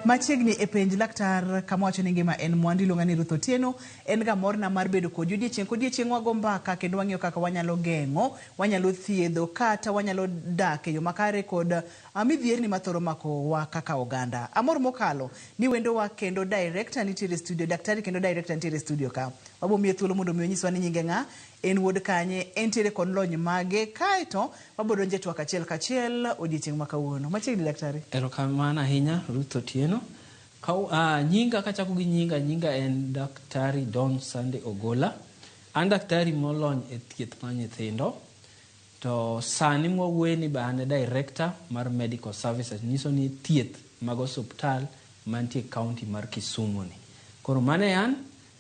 Machiegni e penj laktar kama wacho ni ngima en mwandu iluonga ni Ruth Otieno. En ga morna mar bedo kodi odiechieng' kodiechieng' wago mbaka kendo wang'iyo kaka wanyalo geng'o, wanyalo thiedho kata wanyalo dak e yo makare kod midhierni mathoro mako wa kaka oganda. Amor mokalo ni wendowa kendo director nitiere e studio, daktari kendo director nitiere e studio ka. Wabo miye thuolo mondo mi onyiswa ni nyinge ng'a, en wuod kanye, entiere kod lony mage, kaeto wabo donjo e twak achiel kachiel odiechieng' ma kawuono. Machiegni daktari. Erokamano ahinya Ruth Otieno. Ka, nyinga kachako gi nyinga, nyinga en Daktari Don Sunday Ogola. An daktari molony e thieth mar nyithindo. To sani mwawuoye ni be an e director mar medical services, nyiso ni thieth mag osuptal mantie e county mar Kisumu ni. Koro mano e an.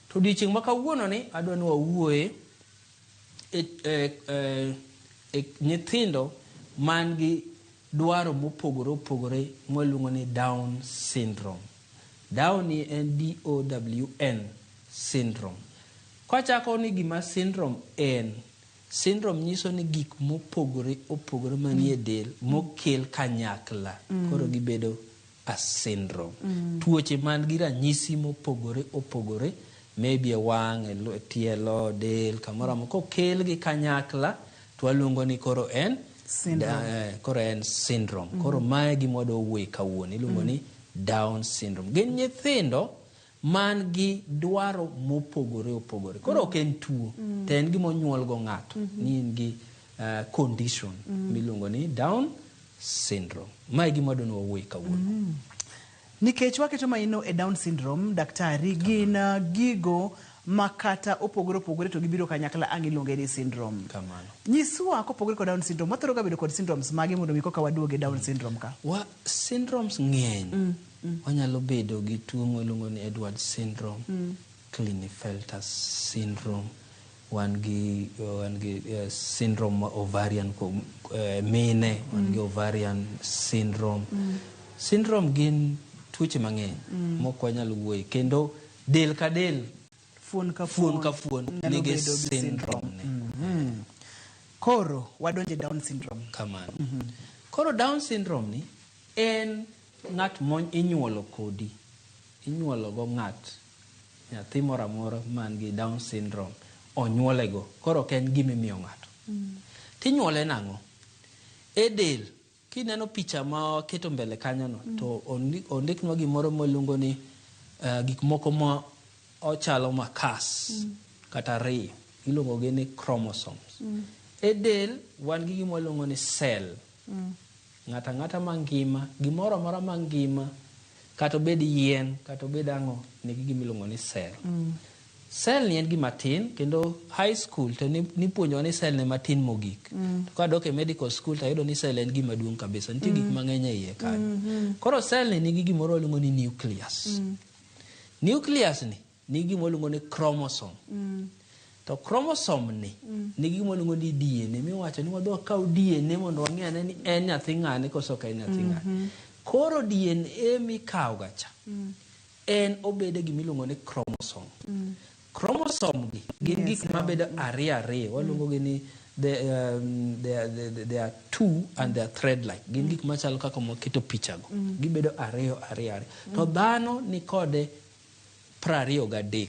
To odiochieng' ma kawuono ni adwa ni wawuoye e nyithindo man gi dwaro mopogore opogore mwaluongo ni Down syndrome. Down ni en D-O-W-N syndrome. Kwachako ni gima syndrome en, syndrome nyiso ni gik mopogore opogore manie del mokel kanyakla koro gibedo a syndrome. Tuoche man gi ranyisi mopogore opogore, maybe e wang', e tielo, del, kamoro amora, kokel gi kanyakla to waluongo ni koro en syndrome. Koro en syndrome. Koro mae gima wadwa wuoye kawuono, iluongo ni Down syndrome. Gin nyithindo man gi dwaro mopogore opogore. Koro ok en tuo, to en gima onyuol go ng'ato, ni in gi condition miluongo ni Down syndrome. Mae gima wadwa ni wawuoye kawuono. Nikech waketo maino e Down syndrome, daktari, gin gigo ma kata opogore opogore to gibiro kanyakla ang' iluonge ni syndrome. Kamano. Nyiswa kopogore kod Down syndrome, wathoro ga bedo kod syndromes mage mondo mi koka waduog e Down syndrome ka? Wa syndromes ng'eny. Wanyalo bedo gi tuo mwaluongo ni Edwards syndrome, Klinefelter syndrome, wan gi syndrome ma ovarian mine, wan gi ovarian syndrome. Syndrome gin tuoche mang'eny mok wanyal wuoye kendo del ka del fuon ka fuon ka fuon nyalo nigi bedo gi syndrome ne. Koro wadonje Down syndrome. Kamano. Koro Down syndrome ni en ng'at mo inyuolo kodi. Inyuolo go ng'at nyathi moro amora man gi Down syndrome onyuole go. Koro ok en gima imiyo ng'ato. Tinyuole nang'o? E del, kineno picha ma waketo mbele kanyo no, to ondiknwa gimoro mwaluongo ni gik moko ma ochalo makas kata ariyo. Iluongo gi ni chromosomes. E del wan gi gima waluongo ni cell. Ng'ato ang'ata mangima, gimoro amora mangima, kata obed yien, kata obed ang'o, nigi gima iluongo ni cell. Cell ni en gima tin, kendo high school to nipuonjowa ni cell ne matin mogik. To kadok e medical school to ayudo ni cell en gima duong' kabisa. Nitie gik mang'eny e iye kanyo. Koro cell ni nigi gimoro waluongo ni nucleus. Nucleus ni nigi gima waluongo ni chromosome. To chromosome ni nigi gima waluongo ni DNA miwacho ni wadhi wakaw DNA mondo wang'e ane ni en nyathi ng'ane koso ok en nyathi ng'ane. Koro DNA mikawo ga cha en obedo e gima iluongo ni chromosome. Chromosome gi gin gik mabedo ariyo ariyo waluongo gi ni they are two and they are thread like. Gin gik machalo kaka mwaketo picha go. Gibedo ariyo ariyo ariyo. To dhano ni kode 23,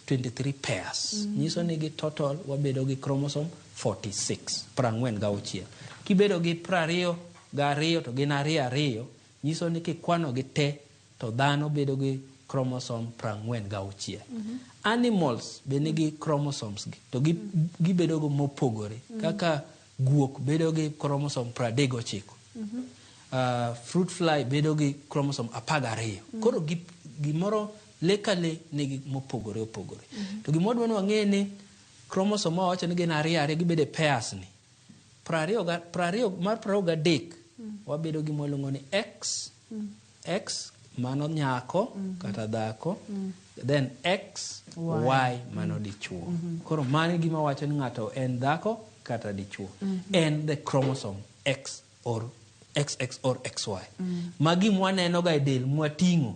23 pairs. Nyiso ni gi total wabedo gi chromosome 46, 46. Kibedo gi 22 to gin ariyo ariyo, nyiso ni kikwano gi te to dhano bedo gi chromosome 46. Animals be nigi chromosomes gi to gibedo go mopogore. Kaka guok bedo gi chromosome 39. Fruit fly bedo gi chromosome 12. Koro gimoro le ka le nigi mopogore opogore. To gima wadwa ni wang'e ni chromosome ma wawacho ni gin ariyo ariyo gibedo e pairs ni. Prariyo ga, prariyo, mar 23 wabedo gi mwaluongo ni X, X mano nyako kata dhako, then X, Y, Y mano dichuo. Koro mano gima wacho ni ng'ato en dhako kata dichuo. En the chromosome X or XX or XY. Magi mwaneno ga e del mwating'o.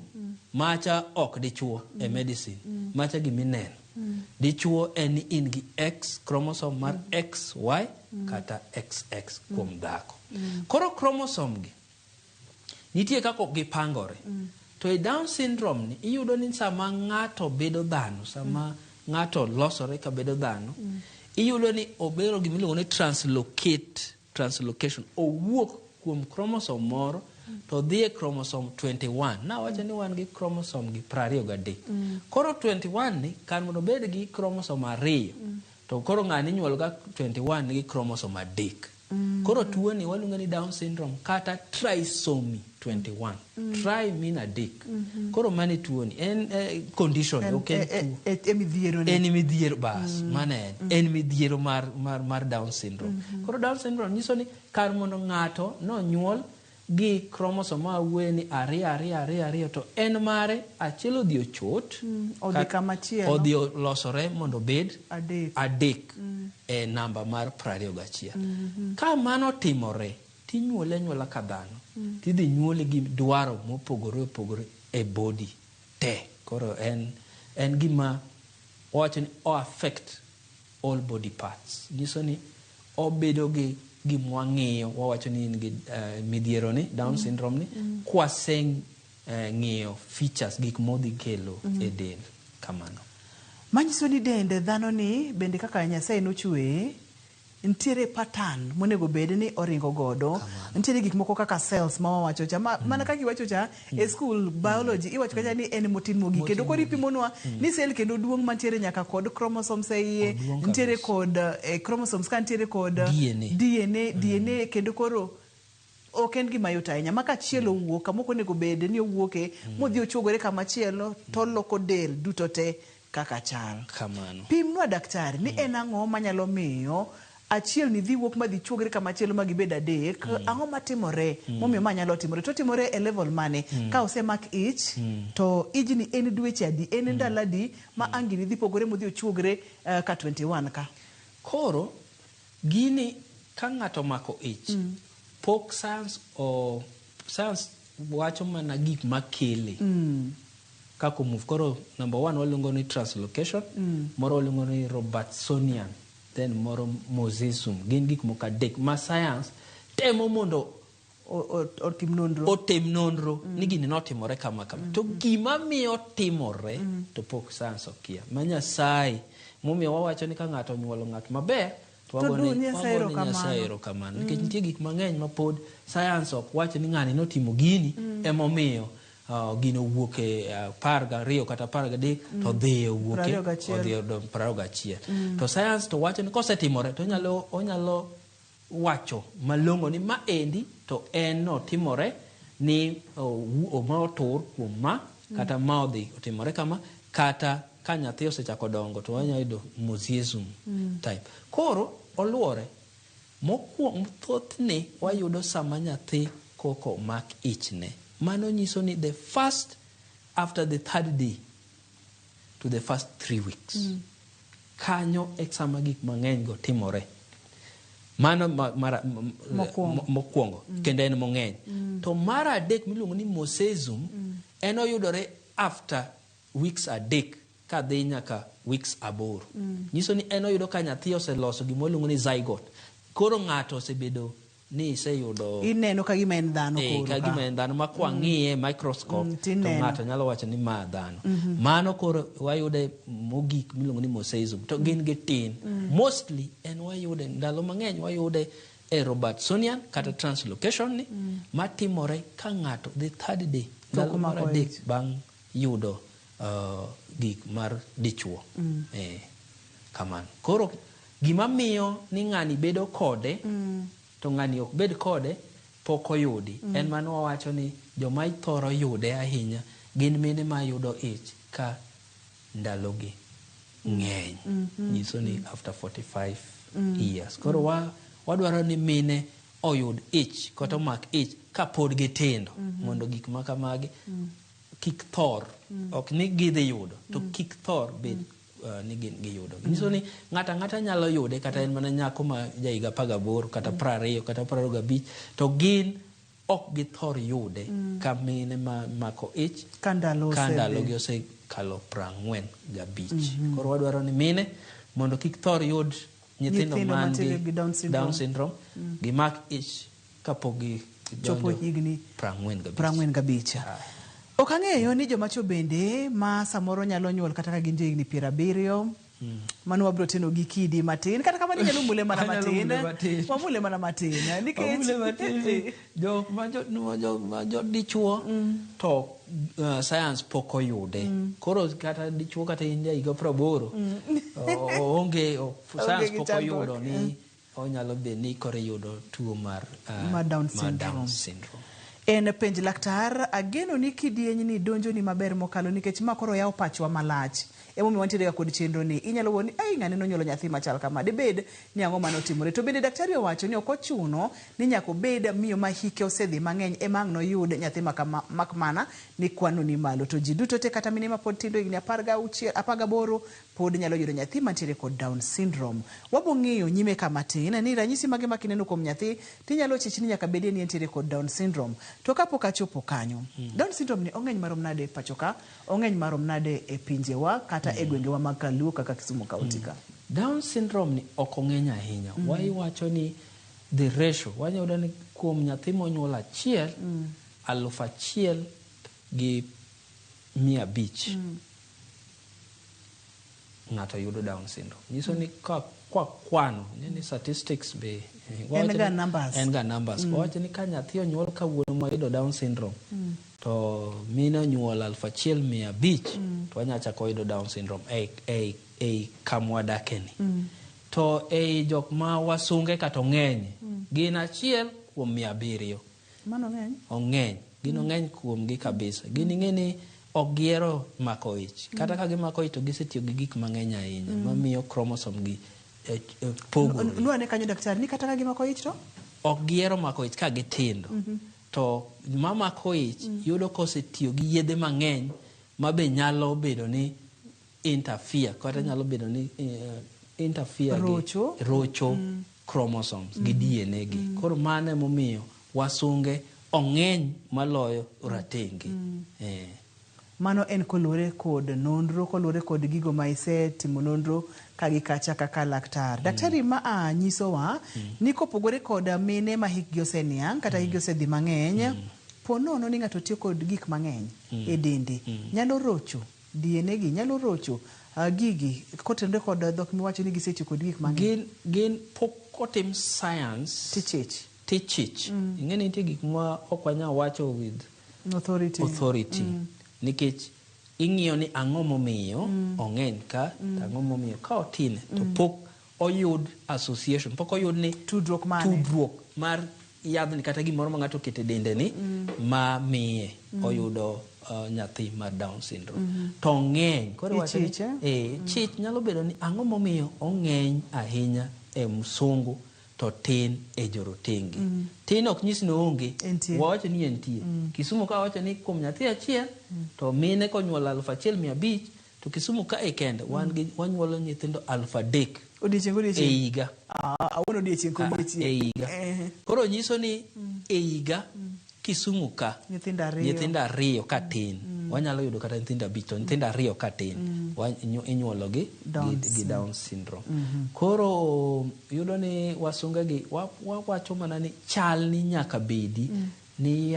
Macha ok dichuo e medicine. Macha gimineno. Dichuo en ni in gi X chromosome mar XY kata XX kuom dhako. Koro chromosome gi nitie kaka gipangore. To e Down syndrome ni iyudo ni sama ng'ato bedo dhano, sama ng'ato losore ka bedo dhano, iyudo ni obedo gima iluongo ni translocation. Owuok kuom chromosome moro to dhi e chromosome 21. Nawacho ni wan gi chromosome gi 23. Koro 21 ni kar mondo obed gi chromosome 2, to koro ng'ani inyuolo ka 21 nigi chromosome 3. Koro tuo ni waluongo ni Down syndrome kata trisomy 21. Tri mean 3. Koro mano e tuo ni en condition, ok en tuo. E midhiero ni. En midhiero bas, mano en. En midhiero mar Down syndrome. Koro Down syndrome nyiso ni kar mondo ng'ato nonyuol gi chromosome ma awuoye ni 2 2 2 2 to en mare achiel odhi ochot, odhi kama chielo. Odhi olosore mondo obed 3. 3 e namba mar 21. Ka mano timore, tinyuole anyuola ka dhano, tidhi nyuole gi dwaro mopogore opogore e body te. Koro en gima wawacho ni o affect all body parts. Nyiso ni obedo gi gima wang'iyo, wawacho ni in gi midhiero ni, Down syndrome ni, kwase ng'iyo features, gik modhi kelo e del kamano. Manyiso ni dend dhano ni bende kaka Nyasaye nochweye, nitiere pattern monego bed ni oringo godo. Nitiere gik moko kaka cells ma wawacho cha. Mana kaka iwacho cha e school biology iwacho kacha ni en motin mogik. Kendo koro ipimonwa ni cell kendo duong' mantiere nyaka kod chromosomes e iye, nitiere kod chromosomes ka nitiere kod DNA. DNA kendo koro ok en gima yot ahinya. Ma kachiel owuok kama ok onego bed ni owuoke, modhi ochuogore kama chielo to oloko del duto te kaka chal. Kamano. Pimnwa daktari ni en ang'o manyalo miyo achiel ni dhi wuok madhi chuogre kama chielo ma gibed 3. Ang'o matimore momiyo ma nyalo timore? To timore e level mane? Ka osemak ich, to ijni en dweche adi, en ndalo adi ma ang' gini dhi pogore modhi ochuogre ka 21 ka? Koro gini ka ng'ato omako ich, pok science o science wacho mana gik makele. Kaka move. Koro number 1 waluongo ni translocation, moro waluongo ni Robertsonian, then moro mosaicism. Gin gik moko 3 ma science temo mondo otim nonro. Otim nonro ni gini notimore kama kama. To gima miyo timore to pok science okia. Ma Nyasaye momiyo wawacho ni ka ng'ato onyuolo ng'at maber, to To du Nyasaye wago ni Nyasaye erokamano. erokamano. Nikech nitie gik mang'eny ma pod science ok wach ni ng'ani notimo gini, emomiyo gino owuok e 12 kata 13 to dhi owuok e 21. odhi 21. To science to wacho ni kosetimore to onyalo wacho malong'o ni ma endi to en notimore ni ma otur kuom ma, kata ma odhi otimore kama, kata ka nyathi osechako dongo to wanyalo yudo mosaicism type. Koro oluwore mokwongo thothne wayudo sama nyathi koko mak ichne. Mano nyiso ni the first after the third day to the first 3 weeks. Kanyo e sama gik mang'eny go timore. Mano Mokwongo. mokwongo, kendo en mong'eny. To mar adek miluongo ni mosaicism, en oyudore after weeks 3 kadhi nyaka weeks 8. Nyiso ni en oyudo ka nyathi oseloso gima waluongo ni zygote. Koro ng'ato osebedo ni iseyudo Ineno ka gima en dhano koro ka ka. gima en dhano ma kwang'iye microscope, to Tineno. ng'ato nyalo wacho ni ma dhano. Mano koro wayude mogik miluongo ni mosaicism, to gin gi tin. Mostly en wayude ndalo mang'eny wayude e Robertsonian kata translocation ni, matimore ka ng'ato the third day, Tok ndalo mar mako adek ich. bang' yudo gik mar dichuo. Kamano. Koro gima miyo ni ng'ani bedo kode, to ng'ani ok bed kode, pok oyudi. En mano wawacho ni joma thoro yude ahinya gin mine ma yudo ich ka ndalogi ng'eny. Nyiso ni after 45 years. Koro wadwaro ni mine oyud ich kata omak ich kapod gitindo, mondo gik ma kamagi kik thor. Ok ni gidhi yudo, to kik thor bed ni gin giyudo. Nyiso ni ng'ato ang'ata nyalo yude, kata en mana nyako ma ja higa 18 kata 20 kata 25, to gin ok githor yude ka mine ma mako ich Ka ndalo ka osedhi. ndalogi osekalo 45. Koro wadwaro ni mine mondo kik thor yud nyithindo Nyithindo man mantiere gi gi Down syndrome. Down syndrome, gimak ich kapok gi Chopo donjo higni 45. 45. Ok ang'eyo ni joma chwo bende ma samoro nyalo nyuol kata ka gin johigni 70 mano wabiro teno gi kidi matin kata kamano inyalo mule mana Anyalo matin mule matin. wamule mana matin nikech Wamule matin ni jok ma jo, ma jo, ma jo dichuo to science pok oyude. Koro kata dichuo kata in jahiga 80 onge science gi pok chandruok. oyudo ni onyalo bedo ni koro iyudo tuo mar Mar Down mar syndrome. Down syndrome. En penj laktar, ageno ni kidienyni donjoni maber mokalo nikech ma koro yawo pachwa malach. Emomiyo wantiere ga kod chenro ni. Inyalo wuo ni, ei ng'ane nonyuolo nyathi machal kama. Dibed ni ang'o mane otimore. To bende daktari owacho ni ok ochuno ni nyaka obed miyo ma hike osedhi mang'eny ema ang' noyud nyathi makama mak mana ni kwano ni malo. To ji duto te kata mine mapod tindo higni 16, 18 pod nyalo yudo nyathi mantiere kod Down syndrome. Wabo ng'iyo nyime kama tin ni ranyisi mage ma kineno kuom nyathi tinyalo chich ni nyaka bedie ni entiere kod Down syndrome. To kapok achopo kanyo, Down syndrome ni ong'eny marom nade e pacho ka, ong'eny marom nade e pinjewa kata e gwengewa mag Kaluo kaka Kisumu County ka? Down syndrome ni ok ong'eny ahinya. Waiwacho ni the ratio, wanyayudo ni kuom nyathi monyuol achiel, 1,500 ng'ato yudo Down syndrome. Nyiso ni ka kwa kwano, ni statistics be En ga numbers. En ga numbers. Wawacho ni ka nyathi onyuol kawuono mayudo Down syndrome, to mine onyuol 1,500, to wanyalo chako yudo Down syndrome ei kama wadakeni. To ei jok ma wasunge kata ong'eny, gin 1 kuom 700. Mano ng'eny? Ong'eny. Gin ong'eny kuomgi kabisa. Gin ing'e ni ok gihero mako ich. Kata ka gimako ich to gisetiyo gi gik mang'eny ahinya mamiyo chromosome gi pogore. Nwane kanyo daktari ni kata ka gimako ich to? Ok gihero mako ich ka gitindo. To mamako ich yudo kosetiyo gi yedhe mang'eny ma be nyalo bedo ni interfere kata nyalo bedo ni interfere rocho, gi rocho chromosomes gi DNA gi. Koro mano emomiyo wasunge ong'eny maloyo ratenge. Mano en koluwore kod nonro, koluwore kod gigo ma isetimo nonro ka gi kacha kaka laktar. Daktari ma a nyisowa ni kopogore kod mine ma hikgi oseniang' kata hikgi osedhi mang'eny, po nono ni ng'ato tiyo kod gik mang'eny e dende, nyalo rocho DNA gi, nyalo rocho gigi kotenore kod dhok miwacho ni gisetiyo kod gik mang'eny. Gin pok otim science Tichich. Tichich. Ing'e ni nitie gik ma ok wanyal wacho with authority. Authority. Nikech ing'iyo ni ang'o momiyo ong'eny ka, to ang'o momiyo ka otin to pok oyud association, pok oyud ni tudruok mane? Tudruok mar yadhni kata gimoro ma ng'ato oketo e dende ni ma miye oyudo nyathi mar Down syndrome. To ong'eny. Koro iwacho ni Ichich, eh? Chich nyalo bedo ni ang'o momiyo ong'eny ahinya e msungu to tin e jorotenge. Tin ok nyis ni oonge. Entie. Wawacho ni entie. Kisumu ka wacho ni kuom nyathi achiel, to mine konyuolo 1,500, to Kisumu ka e kende, wan gi, wanyuolo nyithindo 3,000. Odiechieng' odiechieng'. E higa. Awuono odiechieng' kodiechieng'. E higa. Koro nyiso ni e higa Kisumu ka nyithindo ariyo. Nyithindo ariyo ka tin. Wanyalo yudo kata nyithindo 5, to nyithindo ariyo ka tin. Inyuolo Down gi Down syndrome. Koro yudo ni wasunge gi wawacho mana ni chal ni nyaka bedi ni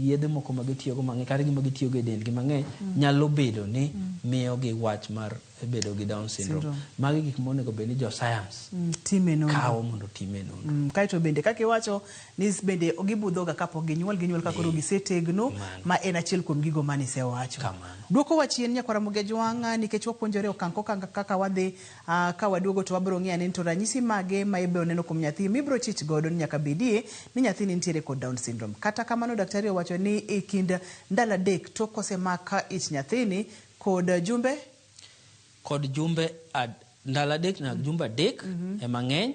yedhe moko ma gitiyogo mang'eny kata gima gitiyogo e dendgi mang'eny nyalo bedo ni miyo gi wach mar bedo gi Down syndrome. Syndrome. Magi gik monego bed ni jo science time nonro. kawo mondo time nonro. Kaeto bende kaka iwacho ni bende gibudhoga kapok ginyuol, ginyuol ka koro gisetegno, ma en achiel kuom gigo mane isewacho. Kamano. Dwoko wa chien nyakwara Mugejwang' nikech wapuonjore okang' kokang' kaka wadhi, ka waduogo to wabiro ng'iyo ni to ranyisi mage ma ibiro neno kuom nyathi mibiro chich godo ni nyaka bedie ni nyathini nitiere kod Down syndrome. Kata kamano daktari owacho ni e kind ndalo 3 tok kosemak ich nyathini kod jumbe kod jumbe ndalo 3 na jumbe 3 ema ng'eny.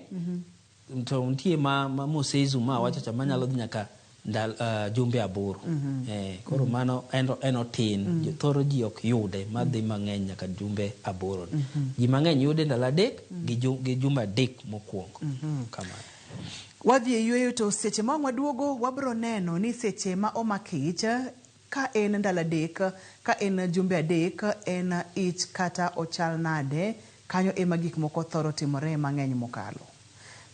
To nitie ma Moseizu ma wacho cha manyalo dhi nyaka jumbe 8. Koro mano en otin. Thoro ji ok yude madhi mang'eny nyaka jumbe 8. Ji mang'eny yude ndalo 3 gi jumbe 3 mokwongo. Kamano. Wadhi e yueyo to seche ma waduogo wabro neno ni seche ma omak ich ka en ndalo 3, ka en jumbe 3, en ich kata ochal nade, kanyo ema gik moko thoro timore mang'eny mokalo.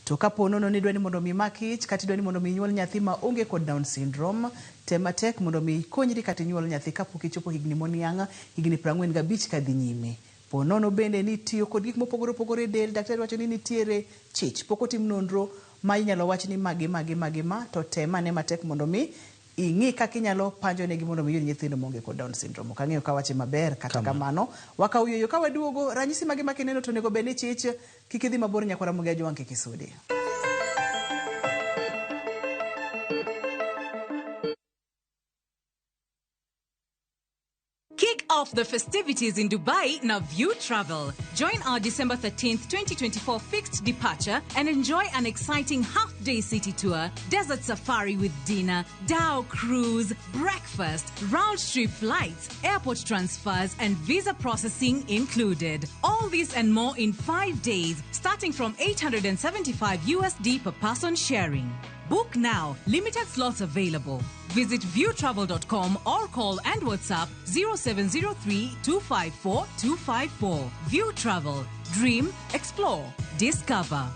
To kapo nono ni idwa ni mondo mi imak ich kata idwa ni mondo mi inyuol nyathi ma onge kod Down syndrome, tem matek mondo mi ikonyri kata inyuol nyathi kapok ichopo higni moniang', higni 45 kadhi nyime. Po nono bende ni itiyo kod gik mopogore opogore e del, daktari wacho ni nitiere chich, pok otim nonro ma inyalo wach ni ma gi ma gi ma gi ma, to tem ane matek mondo mi ing'i kaka inyalo panjo negi mondo mi iyud nyithindo maonge kod Down syndrome. Ok ang'eyo kawache maber, kata kamano wakawo yueyo ka waduogo, ranyisi mage ma kineno to onego bed ni chich, kik idhi mabor nyakwara Ramogi Ajwang' kik isudi. Kick off the festivities in Dubai na View Travel. Join our December 13th, 2024 fixed departure and enjoy an exciting half-day city tour, desert safari with dinner, dhow cruise, breakfast, round-trip flights, airport transfers, and visa processing included. All this and more in 5 days, starting from 875 USD per person sharing. Book now. Limited slots available. Visit viewtravel.com or call and WhatsApp 0703 254 254. View Travel. Dream, explore, discover.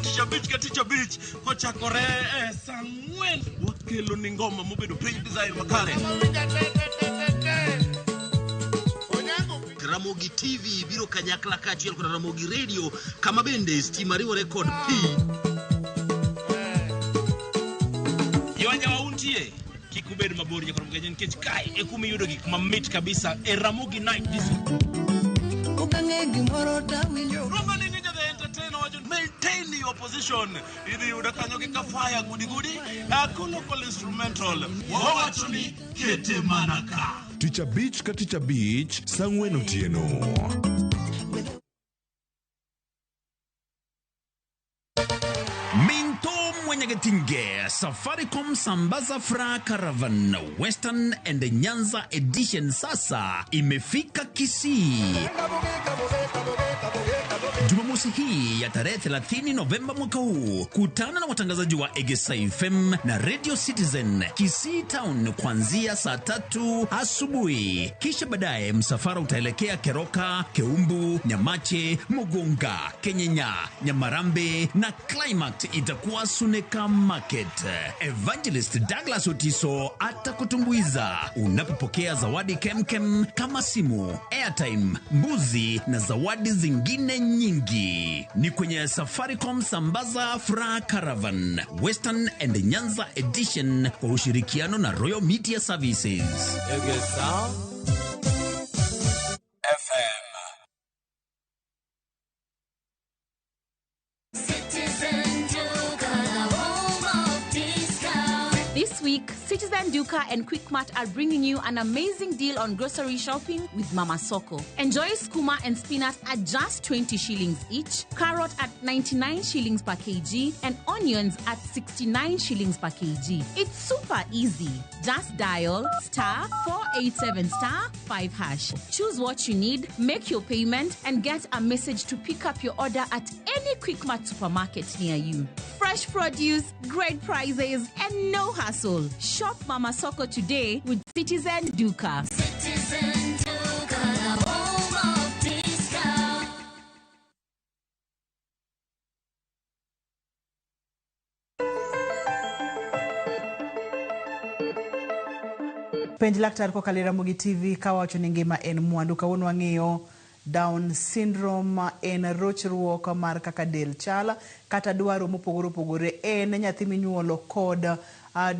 Tich abich ka tich abich kochakore e saa ang'wen wakelo ni ngoma mobedo piny design makare. Ramogi TV biro kanyakla kaachiel kod Ramogi Radio kama bende stima riwore kod pi. Yonya untie kik ubed mabor nyaka Ramogi nikech kae e kuma iyudo gik mamit kabisa e Ramogi Night Disco. Ukang'e gimoro tawinjo. Rumba ni Ninja the Entertainer wacho maintain your position. Idhi yudo kanyo gi kafaya gudi gudi local instrumental. Wawacho ni kete mana ka. Tich abich ka tich abich saa ang'wen otieno. Minto Mwenyegetinge, Safaricom Sambaza Fra Caravan Western and Nyanza Edition sasa imefika Kisii. Jumamosi hii ya tarehe 30 Novemba mwaka huu, kutana na watangazaji wa Egesa FM na Radio Citizen Kisii Town kuanzia saa 3 asubuhi. Kisha baadaye msafara utaelekea Keroka, Keumbu, Nyamache, Mugunga, Kenyenya, Nyamarambe na climax itakuwa Suneka Market. Evangelist Douglas Otiso atakutumbuiza unapopokea zawadi kemkem kama simu, airtime, mbuzi na zawadi zingine nyingi. Ni kwenye Safaricom Sambaza Fra Caravan Western and Nyanza Edition kwa ushirikiano na Royal Media Services. Egesa FM. This week, Citizen Duka and Quickmart are bringing you an amazing deal on grocery shopping with Mama Soko. Enjoy skuma and spinach at just 20 shillings each, carrot at 99 shillings per kg, and onions at 69 shillings per kg. It's super easy. Just dial *487 *5#. Choose what you need, make your payment, and get a message to pick up your order at any Quickmart supermarket near you. Fresh produce, great prices, and no hassle. Shop Mama Soko today with Citizen Duka. Citizen Duka, the home of discount. Penj laktar kokalo e Ramogi TV kawacho ni ngima en mwandu. Kawuono wang'iyo Down syndrome en rochruok mar kaka del chal kata dwaro mopogore opogore. En nyathi minyuolo kod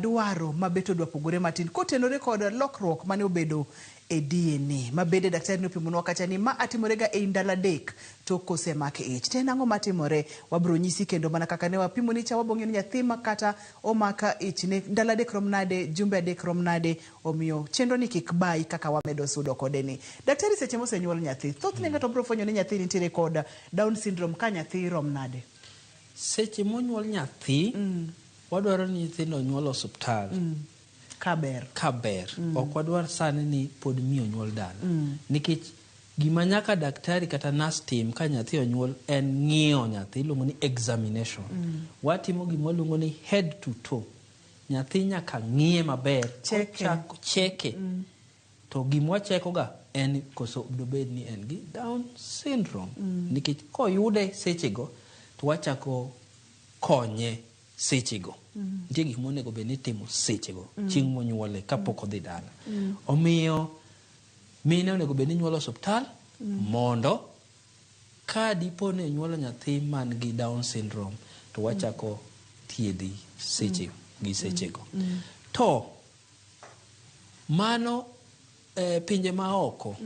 dwaro mabet odwa pogore matin kotenore kod lokruok mane obedo e DNA. Mabende daktari nopimonwa kacha ni ma atimorega ei ndalo 3 tok kosemak ich. To en ang'o matimore? Wabro nyisi kendo mana kaka ne wapimoni cha, wabro ng'iyo ni nyathi ma kata omak ich ne ndalo 3 rom nade, jumbe 3 rom nade, omiyo chenro ni kik bayi kaka wamedo sudo kode ni. Daktari, seche mosenyuol nyathi, thothne ng'ato bro fwenyo ni nyathi nitiere kod Down syndrome ka nyathi rom nade? Seche monyuol nyathi, wadwaro ni nyithindo onyuol osuptal. Kaber. Kaber. Ok wadwar sani ni pod miyo nyuol dala. Nikech gima nyaka daktari kata nurse tim ka nyathi onyuol en ng'iyo nyathi, iluongo ni examination. Watimo gima waluongo ni head to toe. Nyathi nyaka ng'iye maber. Cheke. Kochako cheke. To gima wachekoga en koso dobed ni en gi Down syndrome. Nikech koyude sechego to wachako konye sechego. Nitie gik monego bed ni itimo sechego chieng' monyuole kapok odhi dala. Omiyo mine onego bed ni nyuolo osuptal mondo ka dipo ni onyuolo nyathi man gi Down syndrome to wachako thiedhi seche gi sechego. To mano pinje maoko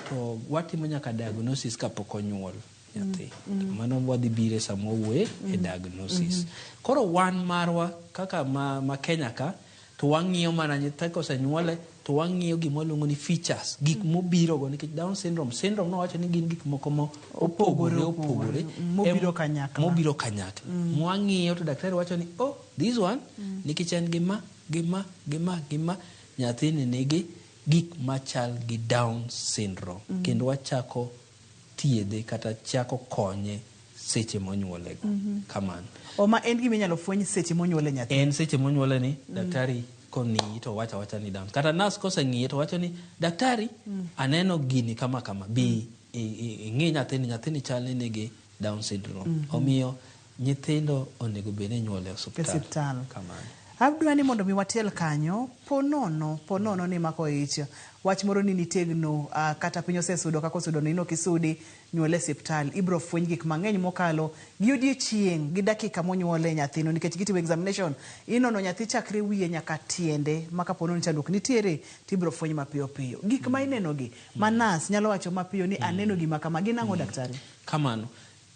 to watimo nyaka diagnosis kapok onyuol nyathi. To mano wadhi bire sama wawuoye e diagnosis. Koro wan marwa kaka ma Kenya ka to wang'iyo mana nyathi kosenyuole to wang'iyo gima waluongo ni features, gik mobiro go nikech Down syndrome nowacho ni gin gik moko mo opogore opogore Mobiro kanyakla. Mobiro kanyakla. Mwang'iyo to daktari wacho ni oh this one nikech en gi ma gi ma gi ma gi ma nyathini nigi gik machal gi Down syndrome kendo wachako thiedhe kata chako konye seche monyuolego. Kamano. Oma en gima inyalo fweny seche monyuole nyathi. En seche monyuole ni daktari kong'iyi to wacho awacha ni Down. Kata nas koseng'iye to wacho ni daktari aneno gini kama kama bi ing'i nyathini, nyathini chal ni nigi Down syndrome. Omiyo nyithindo onego bed ni inyuolo e osuptal. Kamano. Adwa ni mondo mi watel kanyo, po nono ni mako ich. Wach moro ni nitegno, kata piny osesudo kaka osudo ni ok isudi, nyuole e osiptal. Ibro fweny gik mang'eny mokalo gi odiechieng' gi dakika monyuole nyathino nikech gitimo examination. Inono nyathi chakre wiye nyaka tiende ma kapo ni chandruok nitiere tibro fweny mapiyo piyo. Gik ma ineno gi, ma nas nyalo wacho mapiyo ni aneno gima kama, gin ang'o daktari? Kamano.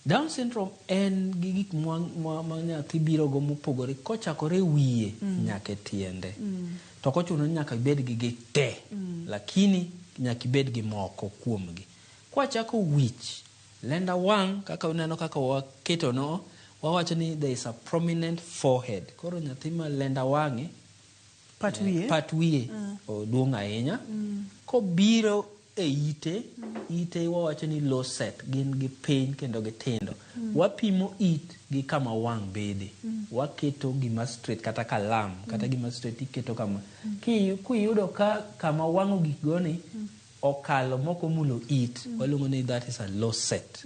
Down syndrome en gi gik ma nyathi biro go mopogore kochakore wiye nyaka e tiende. To ok ochuno ni nyaka ibed gi gi te, lakini nyaka ibed gi moko kuomgi. Kwachako wich, lenda wang' kaka uneno kaka waketo no, wawacho ni there is a prominent forehead. Koro nyathi ma lenda wang'e, pat wiye, oduong' ahinya. Kobiro e ite, ite wawacho ni low set, gin gi piny kendo gitindo. Wapimo it gi kama wang' bede. Waketo gima straight kata kalam, kata gima straight iketo kama. Kiyudo ka kama wang' ogik go ni, okalo moko mulo it, waluongo ni that is a low set.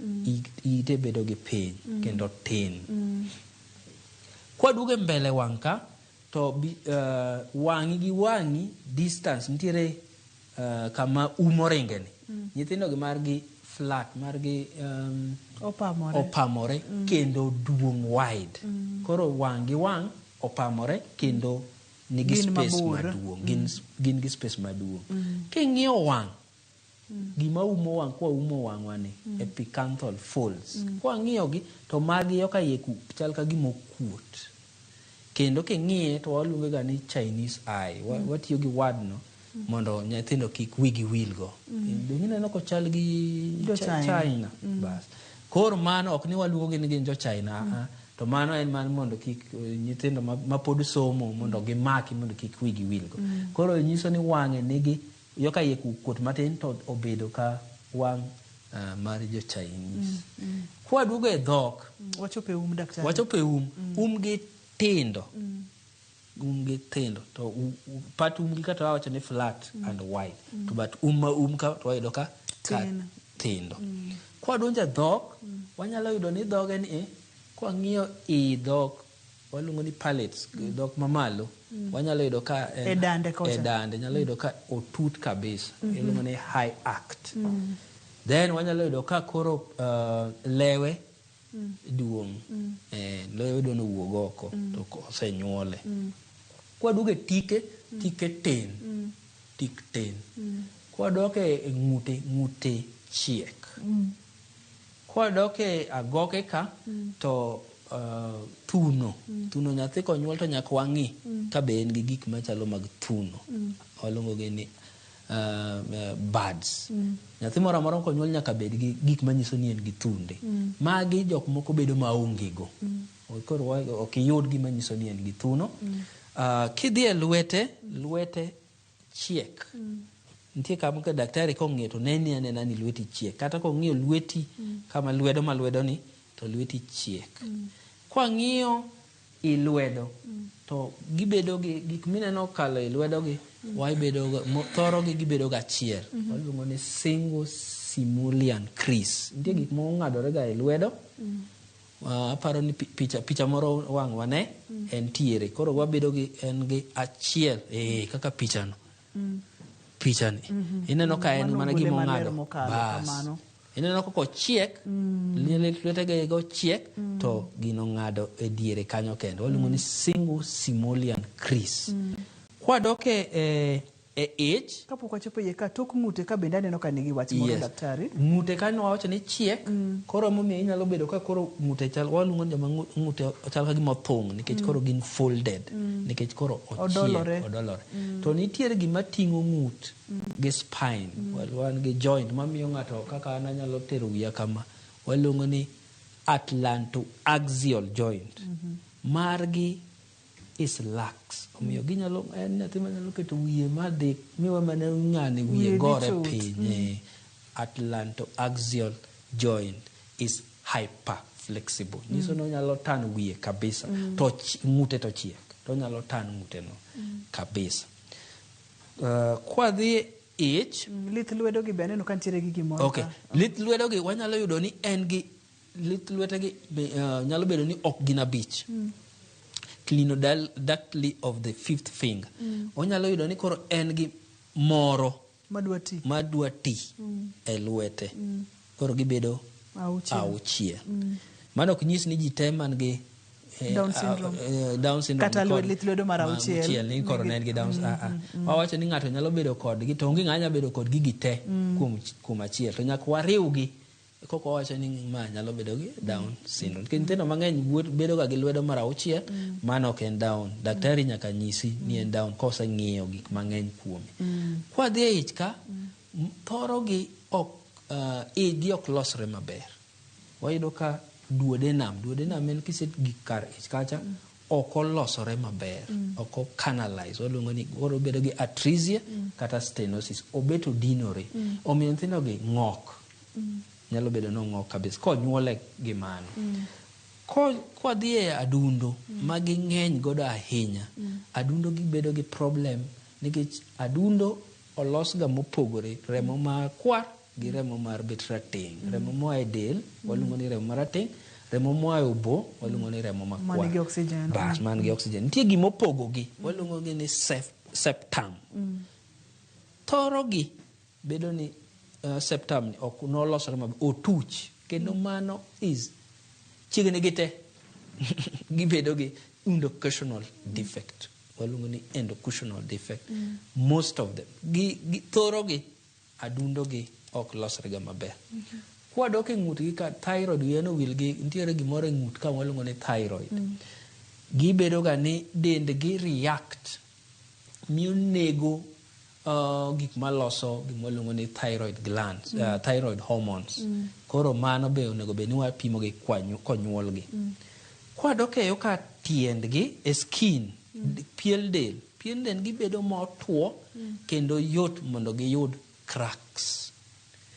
Ite bedo gi piny kendo tin. Kwaduogo e mbele wang' ka, to wang'i gi wang'i distance nitiere kama umo ringeni. Nyithindo gi margi flat, margi opamore kendo duong' wide. Koro wang' gi wang' opamore kendo nigi space maduong', gin gi space maduong'. King'iyo wang', gima umo wang' kwa umo wang'wa ni epicanthal folds. Kwang'iyo gi to magi yoka iye chal ka gima okuot. Kendo king'iye to waluonge ga ni Chinese eye. Watiyo gi word no mondo nyithindo kik wigi wil go. Ineno kochal gi China. Bas. Koro mano ok ni waluongo gi ni gin jo China, to mano en mar mondo kik nyithindo ma pod somo mondo gimaki mondo kik wigi wil go. Koro nyiso ni wang'e nigi yoka iye kuot matin to obedo ka wang' mar jo Chinese. Kwaduogo e dhok, wachopo e um daktari. Wachopo e um. Um gi tindo. Um gi tindo to pat um gi kata wawacho ni flat and wide. To but um ka to wayudo ka tindo. Kwadonjo e dhok, wanyalo yudo ni dhoge ni kwang'iyo i dhok waluongo ni palates, dhok mamalo, wanyalo yudo ka e dande kocha. E dande nyalo yudo ka otut kabisa. Iluongo ni high act. Then wanyalo yudo ka koro lewe duong'. Lewe duong' owuog oko to osenyuole. Kwaduogo e tike, tike tin. Tik tin. Kwadok e ng'ute, ng'ute chiek. Kwadok e agoke ka to thuno. Thuno nyathi konyuol to nyaka wang'i ka be en gi gik machalo mag thuno. Waluongo gi ni buds. Nyathi moro amora konyuol nyaka bed gi gik manyiso ni en gi thunde. Magi jok moko bedo maonge go. Koro ok iyud gima nyiso ni en gi thuno. Kidhi e lwete, lwete chiek. Nitie kama ka daktari kong'iyo to neni anena ni lweti chiek. Kata kong'iyo lweti kama lwedo ma lwedo ni to lweti chiek. Kwang'iyo I lwedo to gibedo gi gik mineno kalo i lwedo gi wabedo go- thoro gi gibedo ga achiel. Waluongo ni single simulian crease. Nitie gik mong'adore ga e lwedo. Aparo ni picha moro wang' wane entiere. Koro wabedo gi en gi achiel kaka pichano. Pichani. Ineno ka en Mano mana gole gima maler ong'ado. mokalo, Bas. kamano. Ineno kaka ochiek, lwetege go ochiek, to gino ng'ado e diere kanyo kende. Waluongo ni single simolean crease. Kwadok e ich, Kapok wachopo iye ka tok ng'ute ka bende aneno ka nigi wach moro daktari. Ng'ute kanyo wawacho ni chiek, koro emomiyo inyalo bedo ka koro ng'ute chal, waluongo ni joma ng'ute chal ka gima othung' nikech koro gin folded, nikech koro ochiek, Odolore. odolore. To nitiere gima ting'o ng'ut gi spine, wan gi joint mamiyo ng'ato kaka an anyalo tero wiya kama, waluongo ni atlantoaxial joint. Margi is lax. Omiyo ginyalo, en nyathi manyalo keto wiye madhi miwe mana ng'ane wiye Wiye dhi gore chot. piny. Atlantoaxial joint is hyper flexible. Nyiso ni onyalo tan wiye kabisa. To ng'ute to chiek. To onyalo tan ng'ute no kabisa. Kwadhi ich, Lith lwedo gi be aneno ka nitiere gi gimoro. Okay. Lith lwedo gi wanyalo yudo ni en gi lith lwetegi be, nyalo bedo ni ok gin abich. Clinodactyly of the fifth finger. Onyalo yudo ni koro en gi moro Madwa ti. madwa ti e lwete. Koro gibedo Auchiel. auchiel. Mano ok nyis ni ji te man gi Down syndrome. Down syndrome Kata ni kod lith lwedo mar ma auchiel. ni koro ne en gi Down Wawacho ni ng'ato nyalo bedo kodgi to onge ng'ama nyalo bedo kod gigi te kuom achiel. To nyaka wariwgi koko wawacho ni ma nyalo bedo gi Down syndrome. Nikech nyithindo mang'eny bedo ga gi lwedo mar auchiel, mano ok en Down. Daktari nyaka nyisi ni en Down koseng'iyo gik mang'eny kuome. Kwadhi e ich ka, thoro gi ok, igi ok losre maber. Wayudo ka duodenum, duodenum en kisegik kar ich kacha, ok olosore maber, ok o canalize, waluongo ni koro obedo gi atresia kata stenosis, obet odinore. Omiyo nyithindo gi ng'ok. Nyalo bedo ni ong'ok kabisa konyuole gi mano. Kwadhi e adundo ma ging'eny godo ahinya, adundo gibedo gi problem nikech adundo olos ga mopogore, remo makwar gi remo mar bet rateng'. Remo moa e del waluongo ni remo marateng', remo moa e obo waluongo ni remo makwar. Man gi oxygen. Bas, man gi oxygen. Nitie gima opogogi, waluongo gi ni septum. Thoro gi bedo ni septum ni ok nolosore maber, otuch, kendo mano is chiegni gi te. Gibedo gi endocutional defect. Waluongo ni endocutional defect. Most of them. Gi thoro gi adundo gi ok losre ga maber. Kwadok e ng'utgi ka thyroid wiya nowil gi nitiere gimoro e ng'ut ka waluongo ni thyroid. Gibedo ga ni dendgi react miyo nego gik maloso gima waluongo ni thyroid glands, thyroid hormones. Koro mano be onego bed ni wapimo gi konyuolgi. Kwadok e yo ka tiendgi e skin, piel del, pien del gibedo motwo kendo yot mondo giyud cracks.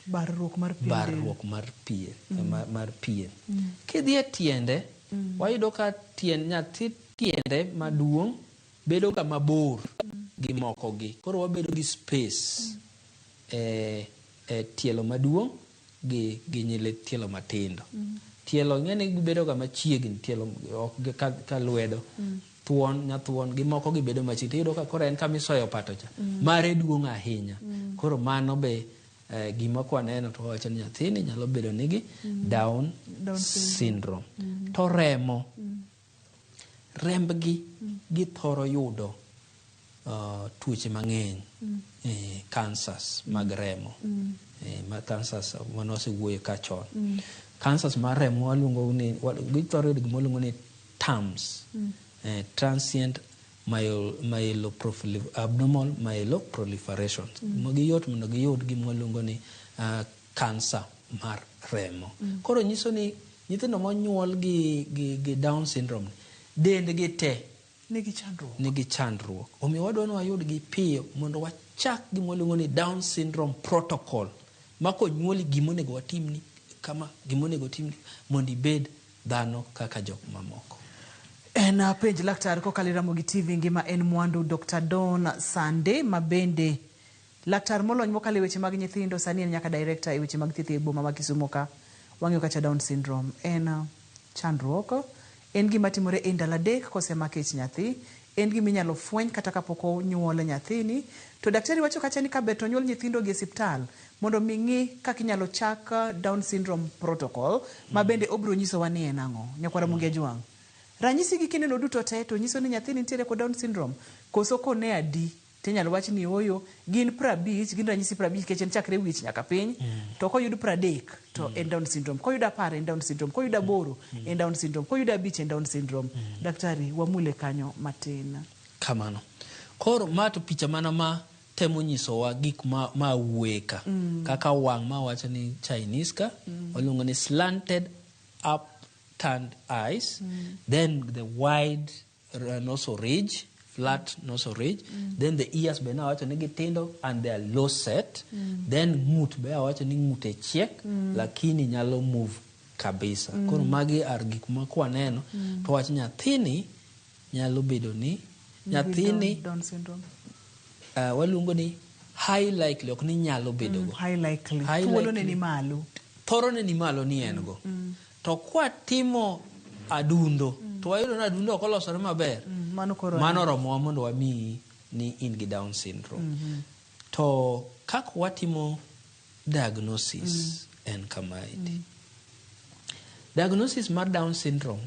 Barruok mar pien del. Barruok mar pien, mar pien. Kidhi e tiende, wayudo ka tien nyathi tiende maduong' bedo ga mabor gi moko gi. Koro wabedo gi space e tielo maduong' gi nyile tielo matindo. Tielo ing'e ni gibedo ga machiegni, tielo ok gi ka lwedo. Thuon, nyathuon gi moko gibedo machiegni. Tiyudo ka koro en kama isoyo opato cha. Mare duong' ahinya. Koro mano be gima kwaneno to wawacho ni nyathini nyalo bedo nigi Down Down syndrome. To remo, rembgi githoro yudo tuoche mang'eny, cancers mag remo. Ma cancers mane wasewuoyo ka chon. Cancers mar remo waluongo ni, githoro yudo gima waluongo ni TAMS, transient abnormal myeloproliferations. Magi yot mondo giyud gima waluongo ni cancer mar remo. Koro nyiso ni nyithindo monyuol gi Down syndrome, dendgi te nigi chandruok. Nigi chandruok. Omiyo wadwa ni wayudgi piyo mondo wachak gima waluongo ni Down syndrome protocol. Ma konyuoli gima onego watimni kama, gima onego otimni mondo ibed dhano kaka jok mamoko. En penj laktar kokalo e Ramogi TV ngima en mwandu Dr. Don Sande ma bende laktar molony mokalo e weche mag nyithindo sani en nyaka director e weche mag thieth e boma ma Kisumu ka. Wang'iyo kacha Down syndrome en chandruok, en gima timore e ndalo 3 kosemak ich nyathi, en gima inyalo fweny kata kapok onyuol nyathini. To daktari wacho kacha ni kaber to onyuol nyithindo gi e siptal mondo mi ng'i kaka inyalo chak Down syndrome protocol ma bende obiro nyisowa ni en ang'o. Nyakwar Ramogi Ajwang'. Ranyisi gi kineno duto te to nyiso ni nyathini nitiere kod Down syndrome koso kone adi tinyalo wach ni ooyo gin 50 gin ranyisi 50 nikech en chakre wich nyaka piny to koyud 30 to en Down syndrome, koyud 10 en Down syndrome, koyud 8 en Down syndrome, koyud 5 en Down syndrome. Daktari wamule kanyo matin. Kamano. Koro ma to picha mana ma temo nyisowa gik ma wuoye ka. Kaka wang' ma wacho ni Chinese ka, waluongo ni slanted upturned eyes, then the wide nasal ridge, flat nasal ridge, then the ears be nawacho ni gitindo and they are low set, then ng'ut be awacho ni ng'ute chiek, lakini nyalo move kabisa. Koro magi are gik ma kwaneno, to wach nyathini nyalo bedo ni nyathini Down syndrome. Waluongo ni high likely, ok ni nyalo bedo go. High likely. High Thuolo ne likely. ni malo. Thoro ne ni malo ni en go. To kwatimo adundo, to wayudo ni adundo ok olosore maber. Mano koro Mano oromowa mondo wamiyi ni in gi Down syndrome. To kaka watimo diagnosis en kamaendi. Diagnosis mar Down syndrome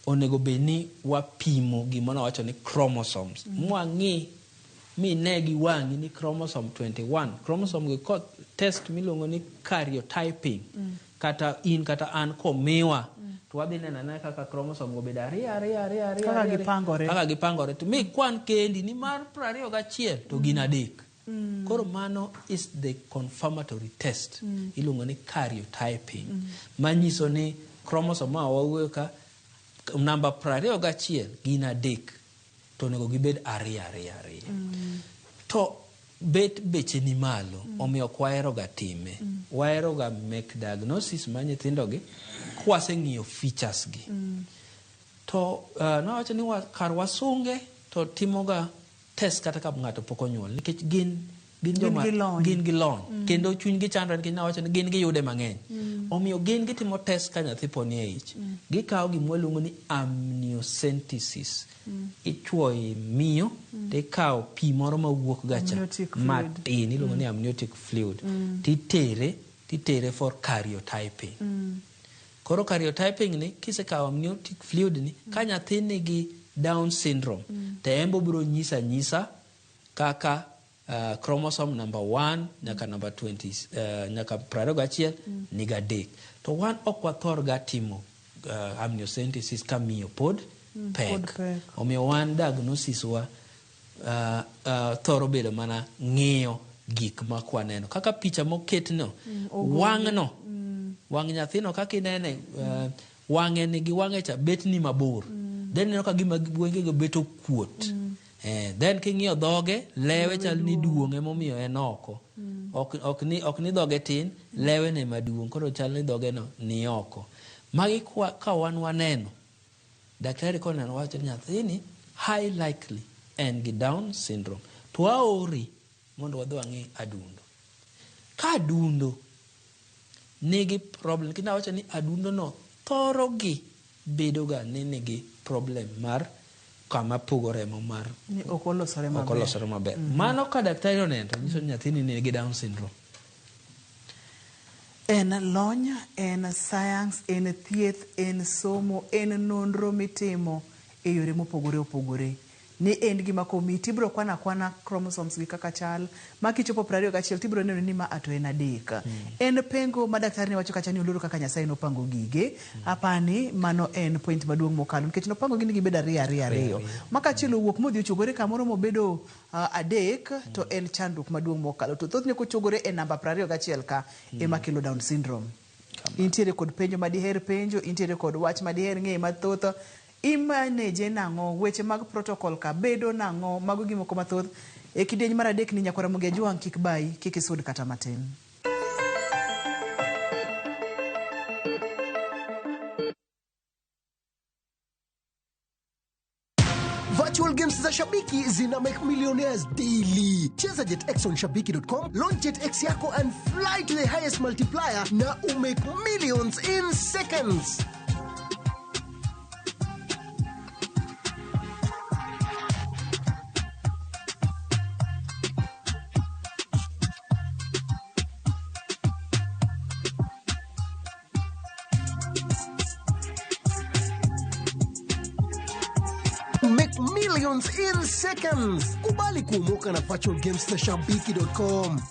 onego bed ni wapimo gima nawacho ni chromosomes. Mwang'i mine gi wang'i ni chromosome 21. Chromosome gi ko test miluongo ni karyotyping. Kata in kata an komiwa to wadhi neno anena kaka chromosome go bedo ariyo ariyo ariyo ariyo Kaka ariyo, gipangore. Kaka gipangore. To mi kwan kendi ni mar 21 to gin 3. Koro mano is the confirmatory test. Iluongo ni karyotyping. Manyiso ni chromosome ma wawuoyo ka namba 21 gin 3 to onego gibed 2 2 2. To bet beche ni malo, omiyo ok wahero ga time. Wahero ga make diagnosis mar nyithindo gi kwaseng'iyo features gi. To nawacho ni kar wasunge to timoga test kata ka ng'ato pok onyuol nikech gin Gin joma gi lony. gin gi lony. Kendo chunygi chandore nikech nawacho ni gin giyude mang'eny. Omiyo gin gitimo test ka nyathi pod ni e ich. Gikawo gima waluongo ni amniocentesis. Ichuoyo miyo tikawo pi moro mawuok ga cha Amniotic fluid. matin iluongo ni amniotic fluid. Titere for karyotyping. Koro karyotyping ni kisekawo amniotic fluid ni ka nyathi nigi Down syndrome to en be obiro nyisa anyisa kaka chromosome number 1 nyaka number 20 nyaka 21 niga 3. To wan ok wathor ga timo amniocentesis ka miyo pod pek. Pod pek. Omiyo wan diagnosis wa thoro bedo mana ng'iyo gik ma kwaneno. Kaka picha moketno, wang'no, wang' nyathino kaka inene, wang'e nigi wang'e cha bet ni mabor. Then ineno ka gima wengego bet okuot. Then king'iyo dhoge, lewe chal ni duong' emomiyo en oko. Ok ni dhoge tin, lewe ne maduong', koro chal ni dhoge no ni oko. Magi ka wan waneno, daktari koneno wacho ni nyathini high likely en gi Down syndrome. To waori mondo wadhi wang'i adundo. Ka adundo nigi problem, nikech nawacho ni adundo no thoro gi bedo ga ni nigi problem mar kama pogo remo mar Ni ok olosore ok maber. olosore maber. Mano ka daktari oneno to nyiso ni nyathini nigi Down syndrome. En lony, en science, en thieth, en somo, en nonro mitimo e yore mopogore opogore. Ni en gima komiyi tibiro kwano akwana chromosomes gi kaka chal, ma kichopo 21 tibiro neno ni ma to en 3. En pengo ma daktari ne wacho kacha ni oloro kaka Nyasaye nopango gige. Apani mano en point maduong' mokalo nikech nopango gi ni gibed 2 2 2. Ma kachiel owuok modhi ochogore kamoro mobedo 3 to en chandruok maduong' mokalo. To thothne kochogore e namba 21 ka ema kelo Down syndrome. Intiere kod penjo madiher penjo, intiere kod wach madiher ng'eyo mathoth. Imaneje nang'o? Weche mag protocol ka bedo nang'o? Mago gimoko mathoth. E kidieny mar 3 ni Nyakwar Ramogi Ajwang' kik bayi, kik isud kata matin. Shabiki zina make millionaires daily. Cheza JetX on shabiki.com, launch JetX yako and fly to the highest multiplier na umake millions in seconds. Make millions in seconds. Kubali kuomoka na virtual games na shabiki.com.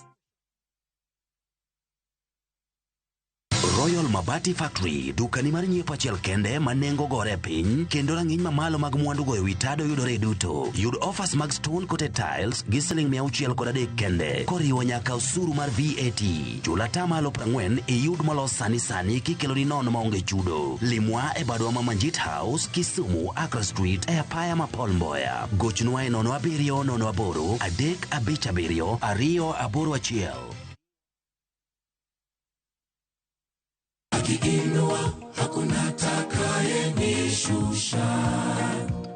Royal Mabati Factory, dukani mar nyiepo achiel kende ma nengo gore piny kendo rang'iny mamalo mag mwandu goyo wi tado yudore duto. Yud offers mag stone coated tiles gi siling 603 kende koriwo nyaka osuru mar VAT. Chul atamalo 40 iyud molos sani sani kikeloni nono maonge chudo. Limwa e badwa ma Manjit House, Kisumu, Accra Street e apaya ma Paul Mboya. Gochnwa e 07 08 357 281. Akiinua hakuna atakayenishusha,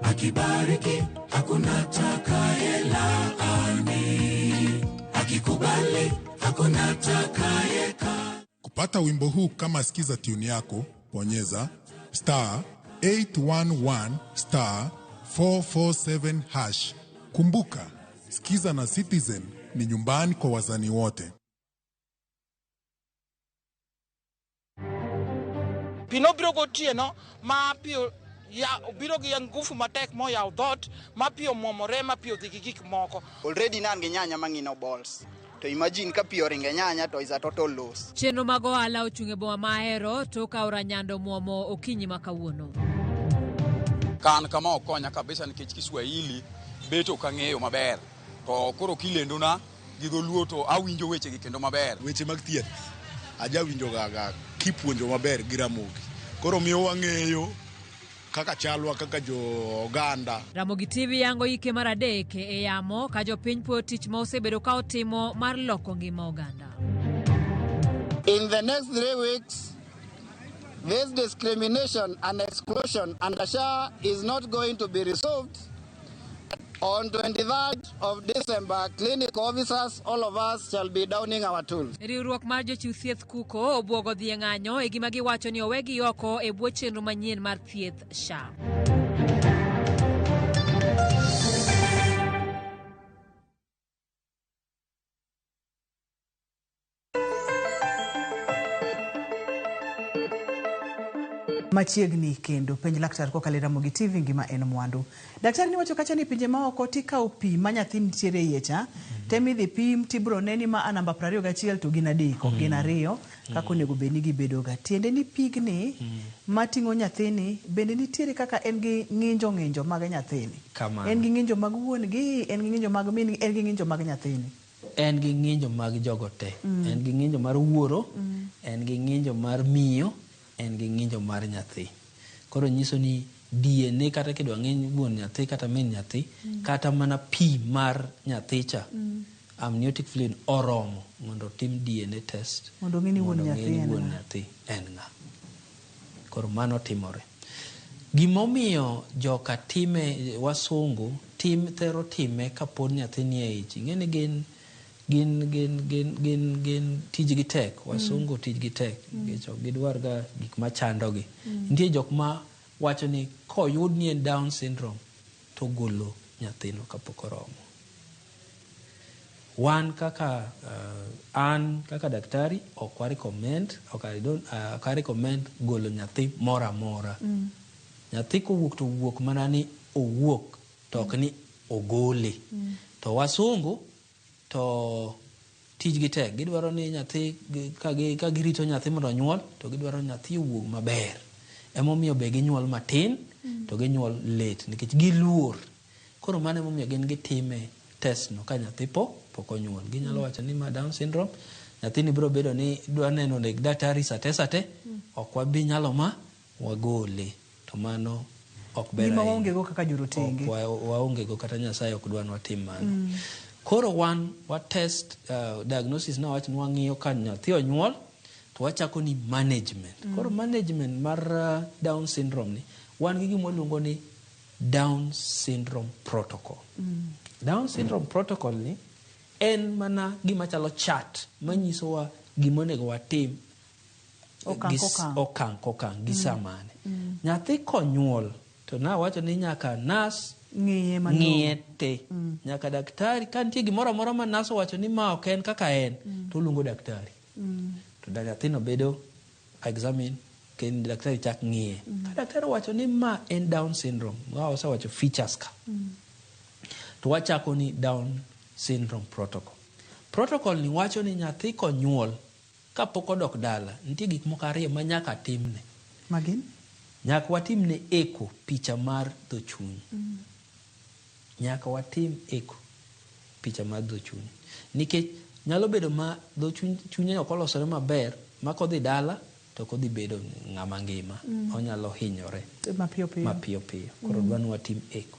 akibariki hakuna atakayelaani, akikubali hakuna atakayeka. Kupata wimbo huu kama sikiza tune yako, bonyeza star 811 star 447 hash. Kumbuka, sikiza na Citizen ni nyumbani kwa wazani wote. Pi nobiro gotieno ma pi ya obiro gi ngufu matek moyawo dhoot ma pi omwomore ma pi odhi gi gik moko. Already ne an gi nyanya mang'ino balls. To imagine ka pi oringo e nyanya to is a total loss. Chenro mag ohala ochung' e boma ma Ahero tok aora Nyando muomo okinyi ma kawuono. Ka an kama ok konya kabisa nikech Kiswahili bet ok ang'eyo maber. To koro kilendona gi dholuo to awinjo wechegi kendo maber. Weche mag thieth ajawinjo ga kipuonjo maber gi Ramogi. Koro miyo wang'eyo kaka chalwa kaka jo oganda. Ramogi TV yango ike mar adek e yamo ka jopiny puoyo tich ma osebedo ka otimo mar loko ngima oganda. In the next 3 weeks, this discrimination and exclusion under SHA is not going to be resolved. On 23rd of December, clinic officers, all of us shall be downing our tools. Riwruok mar jochiw thieth kuko obwogo dhi e ng'anyo e gima giwacho ni owegi oko e bwo chenro manyien mar thieth SHA. Machiegni kendo penj laktar kokalo e Ramogi TV ngima en mwandu. Daktari niwacho kacha ni pinje maoko tikawo pi ma nyathi nitiere iye cha, tem idhi pim tibro neni ma a namba 21 to gin 3, ok gin 2 kaka onego bed ni gibedo ga. Tiende ni pigni mating'o nyathini bende nitiere kaka en gi ng'injo ng'injo mag nyathini. Kamano. En gi ng'injo mag wuon gi, en gi ng'injo mag min gi, en gi ng'injo mag nyathini. En gi ng'injo mag jogo te. En gi ng'injo mar wuoro, en gi ng'injo mar miyo, en gi ng'injo mar nyathi. Koro nyiso ni DNA kata kidwa ng'iny wuon nyathi kata min nyathi, kata mana pi mar nyathi cha, amniotic fluid oromo mondo otim DNA test mondo ong'e ni wuon mondo ong'e nyathi ni en wuon ng'a. nyathi en ng'a. Koro mano timore. Gimomiyo joka time wasungu tim thero time kapod nyathi nie ich. Ing'e ni gin gin gin gin gin gin tijgi tek, wasungu tijgi tek nikech ok gidwar ga gik machandogi. Nitie jok ma wacho ni koyud ni en Down syndrome to golo nyathino kapok oromo. Wan kaka an kaka daktari ok wa recommend, ok I don't, ok I recommend golo nyathi moro amora. Nyathi kowuok to owuok mana ni owuok to ok ni ogole. To wasungu to tijgi tek, gidwaro ni nyathi ka girito nyathi mondo onyuol to gidwaro ni nyathi owuog maber. Emomiyo be ginyuol matin to ginyuol late nikech giluor. Koro mano emomiyo gin gitime test no ka nyathi pok onyuol. Ginyalo wacho ni ma Down syndrome, nyathini biro bedo ni dwa neno neg daktari sate sate, ok wabi nyalo ma wagole. To mano ok ber Gima ahinya. waonge go kaka jorotenge. Ok waonge go kata Nyasaye ok dwa ni watim mano. Koro wan wa test diagnosis na wach ni wang'iyo ka nyathi onyuol to wachako ni management. Koro management mar Down syndrome ni wan gi gima waluongo ni Down syndrome protocol. Down syndrome protocol ni en mana gima chalo chart manyisowa gima onego watim Okang' gi kokang'. okang' kokang' gi saa mane. Nyathi konyuol to nawacho ni nyaka nas Ng'iye malong'o. ng'iye te. Nyaka daktari ka nitie gimoro amora ma nas owacho ni ma ok en kaka en to oluongo daktari. To da nyathino bedo examine kendo daktari chak ng'iye. Ka daktari owacho ni ma en Down syndrome, wa osewacho features ka. To wachako ni Down syndrome protocol. Protocol ni wacho ni nyathi konyuol kapok odok dala, nitie gik moko ariyo ma nyaka timne. Magin? Nyaka watimne echo picha mar dho chuny. Nyaka watim echo picha mar dho chuny. Nikech nyalo bedo ma dho chuny, chunye ok olosore maber ma kodhi dala to ok odhi bedo ng'ama ngima. Onyalo hinyore Mapiyo piyo. mapiyo piyo. Koro dwa ni watim echo.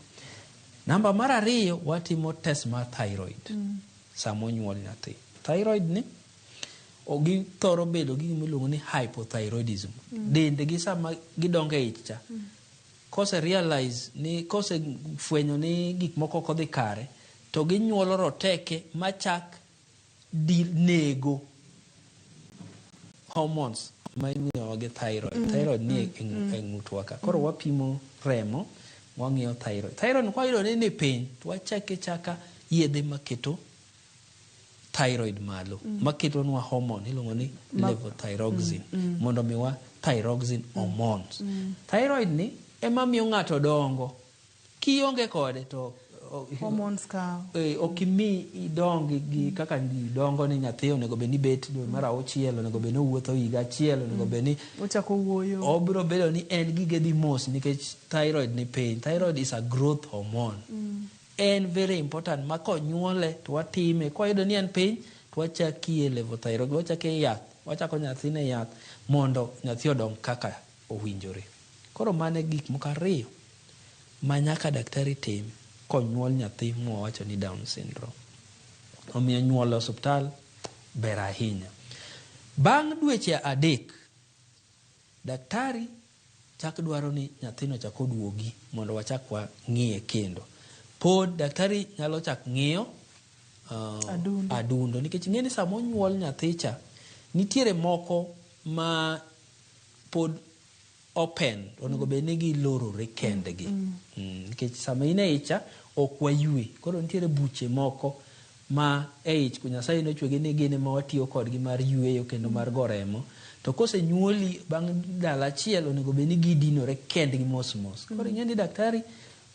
Namba mar ariyo watimo test mar thyroid sama onyuol nyathi. Thyroid ni githoro bedo gi gima iluongo ni hypothyroidism. Dendgi sama gidongo e ich cha, kose realize ni kose fwenyo ni gik moko ok odhi kare, to ginyuolo roteke machak nego hormones ma imiyowa gi thyroid. Thyroid ni e ng'utwa ka. Koro wapimo remo, wang'iyo thyroid. Thyroid kwayudo ni ni piny, to wachako chaka yedhe maketo thyroid malo, maketonwa hormone iluongo ni levothyroxine, mondo miwa thyroxine hormones. Thyroid ni ema miyo ng'ato dongo. Kionge kode to Hormones ka. Ok imi idong gi kaka dongo ni nyathi onego bed ni bet dwe mar auchiel, onego bed ni owuotho higa achiel, onego bed ni Ochako wuoyo. obiro bedo ni en gige dhi mos nikech thyroid ni piny. Thyroid is a growth hormone. En very important ma konyuole to watime. Kwayudo ni en piny to wachakie levothyroxine, wachake yath, wachako nyathine yath mondo nyathi odong kaka owinjore. Koro mano e gik moko ariyo ma nyaka daktari tim konyuol nyathi mwawacho ni Down syndrome. Omiyo nyuol e osiptal ber ahinya. Bang' dweche 3, daktari chak dwaro ni nyathino chak oduogi mondo wachak wang'iye kendo. Pod daktari nyalo chak ng'iyo Adundo. adundo nikech ing'e ni sama onyuol nyathi cha nitiere moko ma pod open onego bed ni gilorore kendgi. Nikech sama in e ich cha ok waywe. Koro nitiere buche moko ma e ich Nyasaye nochwegi ni gin ema watiyo kodgi mar yweyo kendo mar go remo. To kosenyuoli bang' ndalo achiel onego bed ni gidinore kendgi mos mos. Koro ing'e ni daktari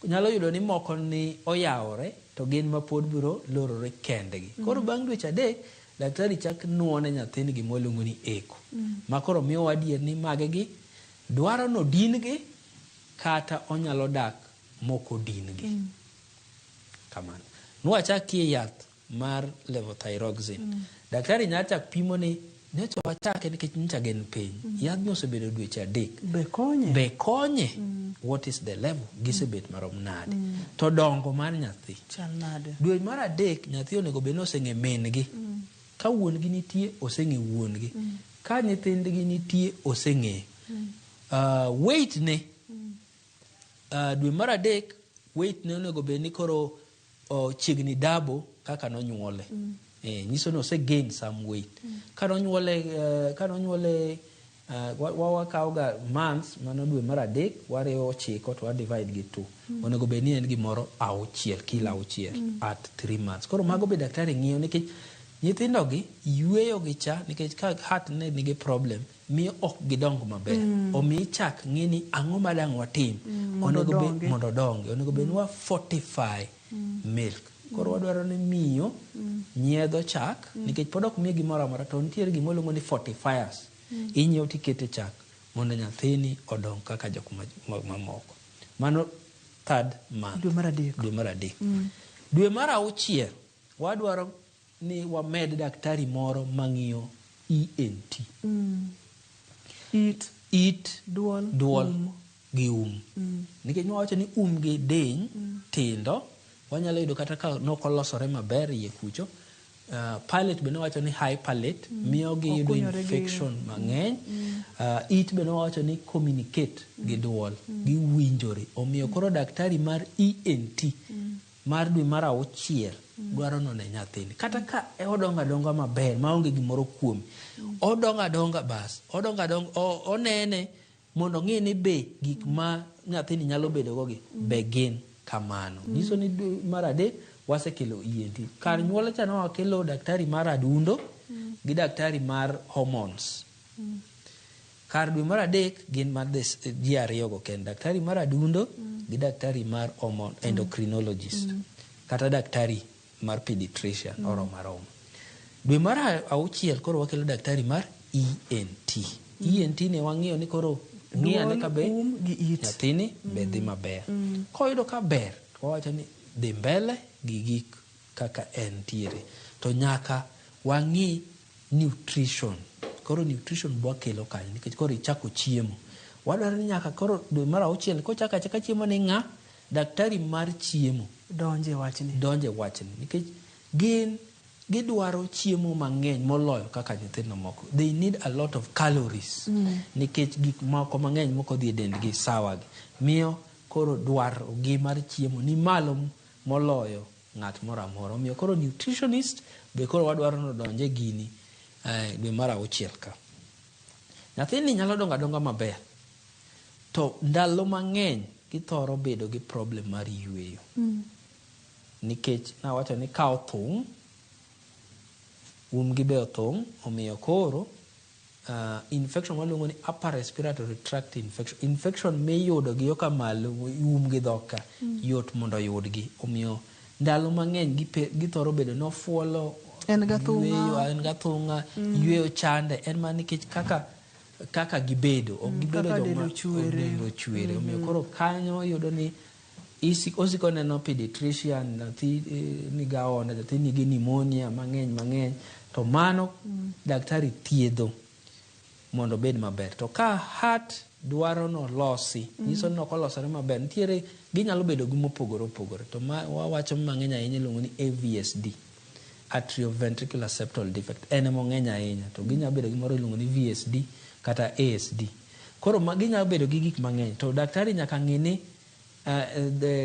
nyalo yudo ni moko ni oyawore to gin ma pod biro lorore kendgi. Koro bang' dweche 3 daktari chak nuone nyathini gima waluongo ni echo. Ma koro miyowa adier ni mage gi dwaro nodin gi kata onyalo dak mok odin gi. Kamano. Nwachakie yath mar levothyroxine. Daktari nyalo chak pimo ni nyocha wachake nikech nyocha gin piny. Yadhni osebedo dweche 3. Be konye? Be konye? What is the level? Gisebet marom nade? To dongo mar nyathi. Chal nade? Dwe mar 3 nyathi onego bed ni oseng'e min gi. Ka wuon gi nitie oseng'e wuon gi. Ka nyithindgi nitie oseng'e. Weight ne. Dwe mar 3 weight ne onego bed ni koro chiegni double kaka nonyuole. Nyiso ni ose gain some weight. Ka nonyuole wakawo ga months, mano dwe mar 3, wariwo 9 to wa divide gi 2. Onego bed ni en gimoro 6, kilo 6 at 3 months. Koro mago be daktari ng'iyo nikech nyithindo gi yweyo gi cha nikech ka heart ne nigi problem miyo ok gidong maber. Omiyo ichak ng'i ni ang'o ma dang' watim. Mondo Onego bed odongi. mondo odongi. Onego bed ni wa fortify milk. Koro wadwaro ni miyo nyiedho chak nikech pod ok miye gimoro amora to nitiere gima waluongo ni fortifiers. Inyiewo tikete chak mondo nyathini odong kaka jok mamoko. Mano third month. Dwe mar 3. Dwe mar 3. Dwe mar 6 wadwaro ni wamed daktari moro mang'iyo ENT. It. It. Duol. Duol. Um. Gi um. Nikech nwawacho ni um gi diny tindo, wanyalo yudo kata ka nokolosore maber iye kucho, Palate be nowacho ni high palate miyo giyudo Okunyore gi- infection mang'eny. It be nowacho ni communicate gi duol, giwinjore. Omiyo koro daktari mar ENT mar dwe mar auchiel dwaro none nyathini. Kata ka odongo adonga maber maonge gimoro kuome, odongo adonga bas, odongo adonga, onene mondo ong'e ni be gik ma nyathini nyalo bedo go gi be gin kamano. Nyiso ni dwe mar adek wasekelo ENT. Kar nyuol cha ne wakelo daktari mar adundo gi daktari mar hormones. Kar dwe mar adek gin mar ji ariyogo kende, daktari mar adundo gi daktari mar hormone endocrinologist kata daktari mar pediatrician oromo aroma. Dwe mar auchiel koro wakelo daktari mar ENT. ENT ne wang'iyo ni koro ng'i ane ka be um gi it. nyathini be dhi maber. Koyudo ka ber, to wawacho ni dhi mbele gi gik kaka entiere. To nyaka wang'i nutrition. Koro nutrition bwakelo kanyo nikech koro ichako chiemo. Wadwaro ni nyaka koro dwe mar auchiel kochako achaka chiemo ni ng'a? Daktari mar chiemo Donje wachni. donje wachni nikech gin gidwaro chiemo mang'eny moloyo kaka nyithindo moko. They need a lot of calories nikech gik moko mang'eny moko dhi e dendgi sawa gi. Miyo koro dwaro gi mar chiemo ni malo moloyo ng'at moro amora. Omiyo koro nutritionist be koro wadwaro ni odonj e gini dwe mar auchiel ka. Nyathini nyalo dongo adonga maber to ndalo mang'eny githoro bedo gi problem mar yueyo. Nikech nawacho ni ka othung', umgi be othung', omiyo koro infection waluongo ni upper respiratory tract infection. Infection miyudo gi yoka malo um gi dhok ka yot mondo oyudgi. Omiyo ndalo mang'eny githoro bedo ni ofuolo, En gathung'a. yueyo, en gathung'a, yueyo chande. En mana nikech kaka gibedo, ok gibedo kaka joma del ochwere. del ochwere. Omiyo koro kanyo iyudo ni osiko neno pediatrician, nyathi nigi ahonda, nyathi nigi pneumonia mang'eny mang'eny, to mano daktari thiedho mondo obed maber. To ka heart dwaro nolosi, nyiso ni ok olosore maber, nitiere ginyalo bedo gi mopogore opogore, to ma wawacho mang'eny ahinya iluongo ni AVSD, atrioventricular septal defect, en ema ong'eny ahinya. To ginyalo bedo gi moro iluongo ni VSD kata ASD. Koro ginyalo bedo gi gik mang'eny, to daktari nyaka ng'i ni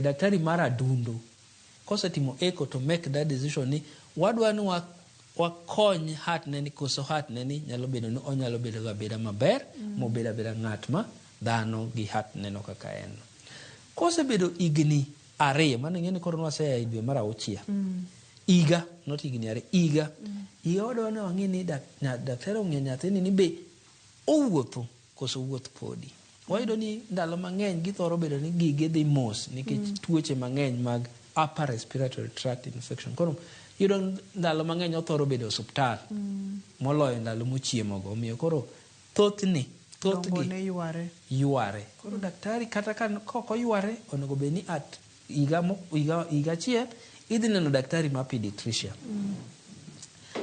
daktari mar adundo kosetimo echo to make that decision ni wadwa ni wakony heart ne ni koso heart ne ni nyalo bedo ni onyalo bedo ga abeda maber mobed abeda ng'at ma dhano gi heart neno kaka en. Kosebedo higni 2, mano ing'e ni koro nwasea e dwe mar auchiel. Higa, not higni 2, higa. Higa wadwa ni wang'i ni daktari ong'e nyathini ni be owuotho koso wuoth podi. Wayudo ni ndalo mang'eny githoro bedo ni gige dhi mos nikech tuoche mang'eny mag upper respiratory tract infection. Koro iyudo ndalo mang'eny othoro bedo e osuptal moloyo ndalo mochiemogo. Omiyo koro thothgi Dongone yware. yware. Koro daktari kata ka ok oyware, onego bed ni at higa achiel idhi neno daktari ma pediatrician.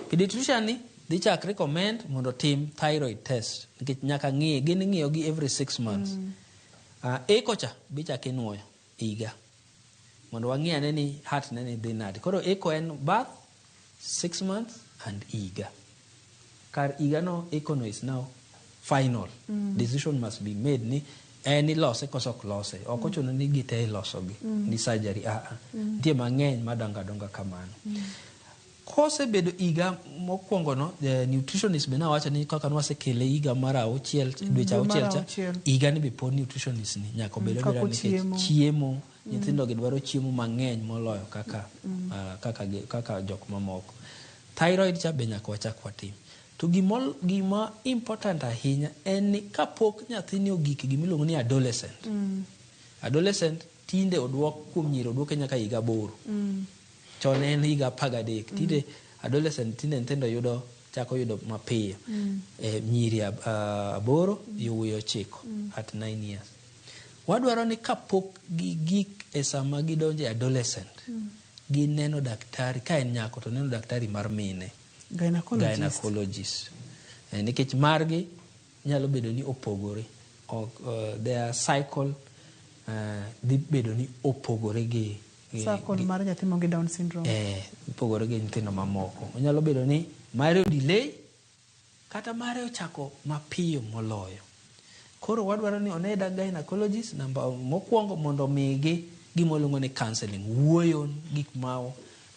Pediatrician ni dhi chak recommend mondo otim thyroid test nikech nyaka ng'iye, gin ing'iyo gi every 6 months. Echo cha be ichak inuoyo higa mondo wang'i ane ni heart ne ni dhi nade. Koro echo en birth, 6 months and higa. Kar higa no echo no is now final. Decision must be made ni en ilose koso ok lose. Ok ochuno ni gite ilosogi ni surgery. Nitie mang'eny madongo adonga kamano. Kosebedo higa mokwongo no, the nutritionist be nawacho ni kaka nwasekele higa mar auchiel, dweche Dwe mar auchiel cha, auchiel. higa ni be pod nutritionist ni nyaka obed Kaka abeda nikech ochiemo. chiemo, nyithindo gi dwaro chiemo mang'eny moloyo kaka jok mamoko. Thyroid cha be nyaka wachak watim. To gima important ahinya en ni kapok nyathini ogik gima iluongo ni adolescent. Adolescent tinde oduok kuom nyiri oduoke nyaka higa 8. Chon en higa 13. Tinde adolescent tinde nyithindo chako yudo mapiyo. Nyiri 8, yowuoyi 9 at 9 years. Wadwaro ni kapok gigik e sama gidonjo e adolescent, gineno daktari, ka en nyako to neno daktari mar mine. Gynecologist. Gynecologist. Nikech margi nyalo bedo ni opogore. Ok, their cycle dhi bedo ni opogore gi Circle mar nyathi maonge Down syndrome. Eh, opogore gi nyithindo mamoko. Onyalo bedo ni mare o delay kata mare ochako mapiyo moloyo. Koro wadwaro ni one gynecologist namba mokwongo mondo omigi gima waluongo ni counseling, wuoyo gik ma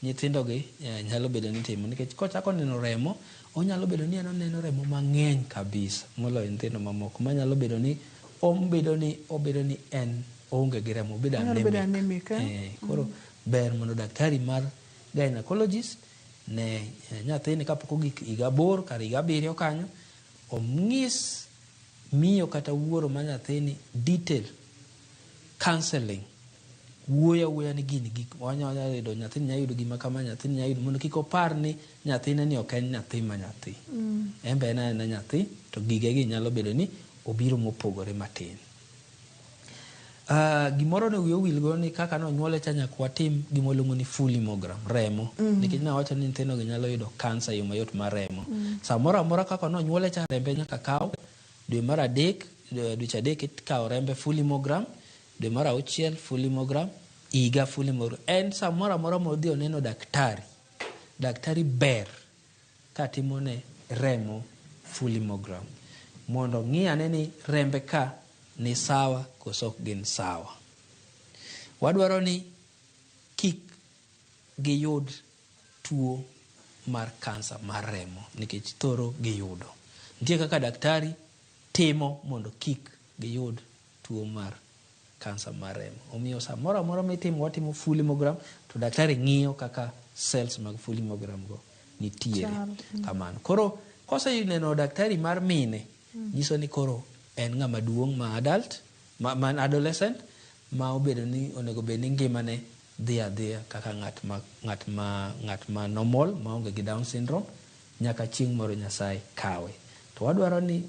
nyithindogi nyalo bedo ni timo nikech kochako neno remo onyalo bedo ni en oneno remo mang'eny kabisa moloyo nyithindo mamoko manyalo bedo ni obedo ni obedo ni en oonge gi remo obedo Onyalo bedo anemic. anemic, eh? Eh, koro ber mondo daktari mar gynecologist ne nyathini kapok ogik higa aboro kar higa abiriyo kanyo ong'is miyo kata wuoro ma nyathini detail counseling wuoyo awuoya ni gini gik wanyalo yudo nyathini nyalo yudo gima kama nyathini nyalo yudo mondo kik opar ni nyathine ni ok en nyathi ma nyathi. En be en aena nyathi to gigegi nyalo bedo ni obiro mopogore matin. Gimoro ne wiya owil go ni kaka nonyuole cha nyaka watim gima waluongo ni full hemogram, remo. Nikech nawacho ni nyithindo gi nyalo yudo kansa e yo mayot mar remo. Samoro amora kaka nonyuole cha rembe nyaka kaw, dwe mar adek, dweche adek ikawo rembe full hemogram, dwe mar auchiel full hemogram, higa full hemogram. En samoro amora modhi oneno daktari, daktari ber katimone remo full hemogram mondo ong'i ane ni rembe ka ni sawa koso ok gin sawa. Wadwaro ni kik giyud tuo mar kansa mar remo nikech thoro giyudo. Nitie kaka daktari timo mondo kik giyud tuo mar kansa mar remo. Omiyo samoro amora mitimo watimo full hemogram to daktari ng'iyo kaka cells mag full hemogram go nitiere. Kamano. Koro koseneno daktari mar mine, nyiso ni koro en ng'ama duong' ma adult, ma, ma adolescent, ma obedo ni onego bed ni ngimane dhi adhiya kaka ng'at ma, ng'at ma, ng'at ma normal maonge gi Down syndrome nyaka chieng' moro Nyasaye kawe. To wadwaro ni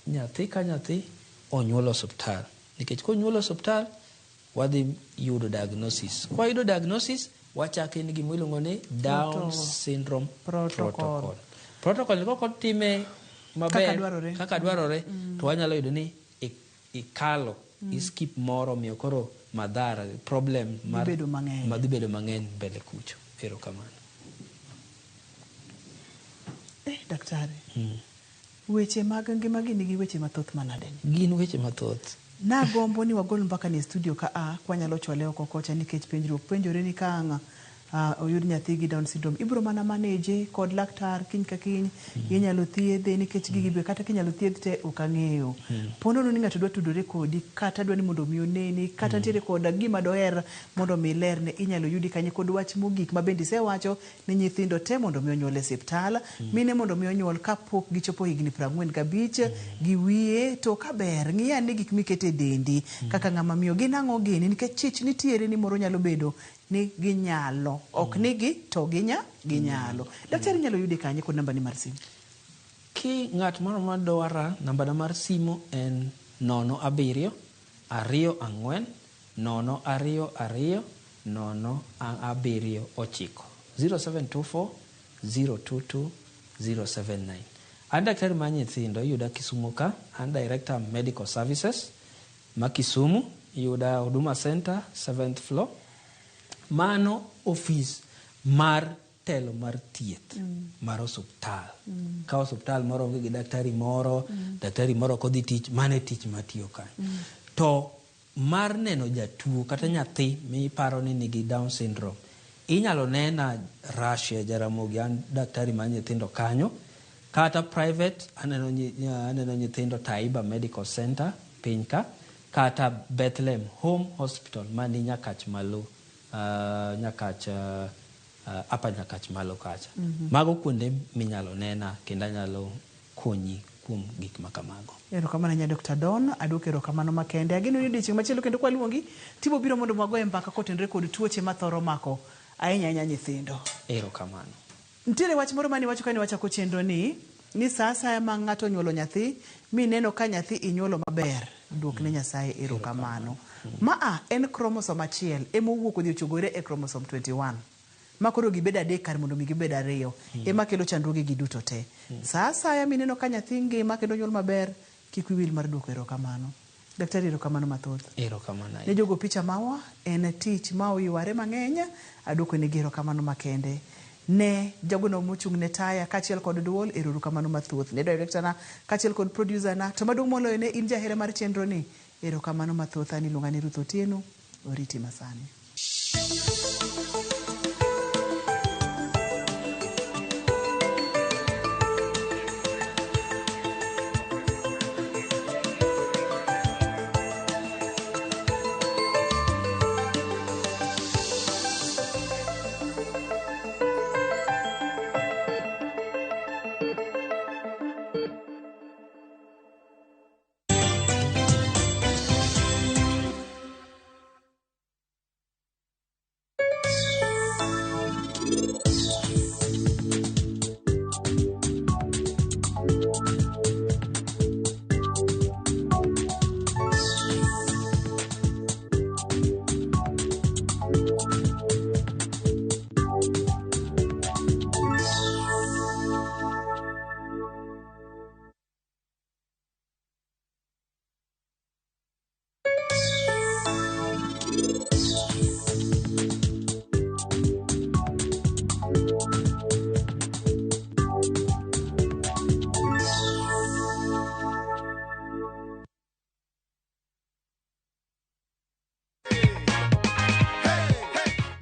nyathi ka nyathi onyuol osuptal. Nikech konyuol osuptal, wadhi yudo diagnosis. Kwayudo diagnosis, wachako in gima iluongo ni Down Protocol. syndrome Protocol. protocol. Protocol ni kok otime maber Kaka dwarore. kaka dwarore to wanyalo yudo ni ikalo iskip moro omiyo koro madhara problem mar Dhi bedo mang'eny. ma dhi bedo mang'eny mbele kucho. Erokamano. Daktari. Weche mag ngima gi nigi weche mathoth manade ni? Gin weche mathoth. Nagombo ni wagol mbaka ni e studio ka a kwanyalo chwale oko kocha nikech penjruok penjore ni ka ang' oyud nyathi gi Down syndrome ibro mana manage kod laktar kiny ka kiny inyalo thiedhe nikech gigi be kata kinyalo thiedh te ok ang'eyo. Po nono ni ng'ato dwa tudore kodi kata dwa ni mondo mi oneni kata nitiere kod gima doher mondo mi ilerne inyalo yudi kanye kod wach mogik ma bende isewacho ni nyithindo te mondo mi onyuol e siptal, mine mondo mi onyuol kapok gichopo higni 45 gi wiye to kaber ng'i ane gik mikete e dendi kaka ng'ama miyo gin ang'o gini nikech chich nitiere ni moro nyalo bedo ni ginyalo ok ni gi to ginyalo. Daktari inyalo yudi kanye kod nambani mar simu? Ki ng'at moro madwara nambana mar simu en 0 7 2 4 0 2 2 0 7 9 0724 022 079. An daktari mar nyithindo iyuda Kisumu ka, an director medical services ma Kisumu, iyuda Huduma Center 7th floor. Mano ofis mar telo mar thieth mar osuptal. Ka osuptal moro onge gi daktari moro, daktari moro ok odhi tich, mano e tich matiyo kanyo. To mar neno jatuo kata nyathi miparo ni nigi Down syndrome, inyalo nena Russia Jaramogi, an daktari mar nyithindo kanyo, kata private aneno, aneno nyithindo Taiba Medical Center piny ka, kata Bethlehem Home Hospital mani Nyakach malo, Nyakach apa Nyakach malo kacha. Mago kuonde minyalo nena kendo anyalo konyi kuom gik ma kamago. Erokamano ahinya Dr. Don, aduoko erokamano makende. Ageno ni odiochieng' machielo kendo kwaluongi, tibo biro mondo wagoye mbaka kotenore kod tuoche mathoro mako ahinya ahinya nyithindo. Erokamano. Nitiere wach moro mane iwacho kane wachako chenro ni sa asaya ma ng'ato onyuolo nyathi mineno ka nyathi inyuolo maber, duok ne Nyasaye erokamano. Maa en chromosome achiel emowuok odhi ochogore e chromosome 21. Ma koro gibed adek kar mondo mi gibed ariyo. Ema kelo chandruoge gi duto te. Sa asaya mineno ka nyathi ngima kendo onyuol maber, kik wiyi wil mar duoko erokamano. Daktari, erokamano mathoth. Erokamano. Ne jogo picha mawa en tich ma oyware mang'eny, aduoko negi erokamano makende. Ne jagono mochung' ne taya kaachiel kod duol, erokamano mathoth. Ne director na kaachiel kod producer na, to maduong' moloyo ne in jahera mar chenro ni, erokamano mathoth. An iluonga ni Ruth Otieno, oriti masani.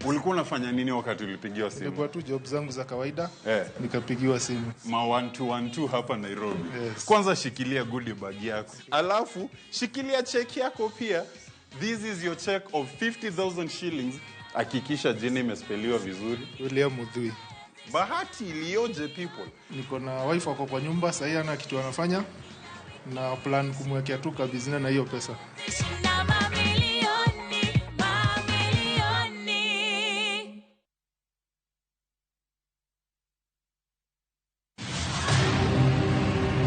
Ulikuwa unafanya nini wakati ulipigiwa simu? Nilikuwa tu job zangu za kawaida nikapigiwa simu. Ma 1212 hapa Nairobi. Yes. Kwanza shikilia goodie bag yako. Alafu shikilia check yako pia. This is your check of 50,000 shillings. Hakikisha jina imespeliwa vizuri. William Mudhui. Bahati iliyoje people. Niko na wife wako kwa nyumba, sasa hana kitu anafanya na plan kumwekea tu kabizina na hiyo pesa.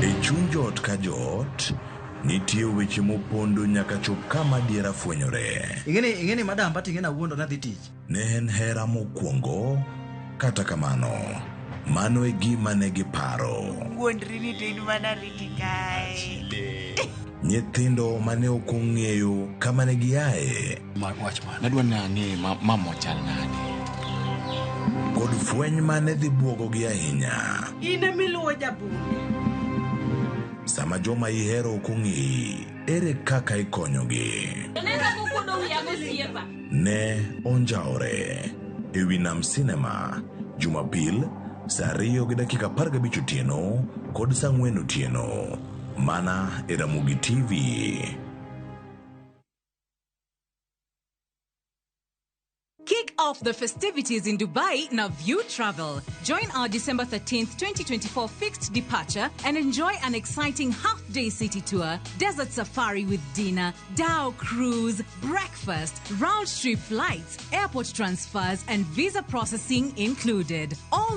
E chuny joot ka joot, nitie weche mopondo nyaka chop kama adiera fwenyore. Ing'eni madam but ing'eni awuondo nadhi tich. Ne en hera mokwongo, kata kamano, mano e gima ne giparo. Wuondri ni to in mana riti kae. Nyithindo mane ok ong'eyo kama ne giaye. Nadwa ni ang'e mama ochal nade. Kod fweny mane dhi buogogi ahinya. In emiluwo jabunge. Sama joma ihero ok ong'eyi, ere kaka ikonyogi? Ne onjawre e wi Nam Cinema, Jumapil, saa 2:15 otieno kod saa 4 otieno. Mana e Ramogi TV. Kick off the festivities in Dubai na View Travel. Join our December 13th, 2024 fixed departure and enjoy an exciting half-day city tour, desert safari with dinner, dhow cruise, breakfast, round-trip flights, airport transfers, and visa processing included. All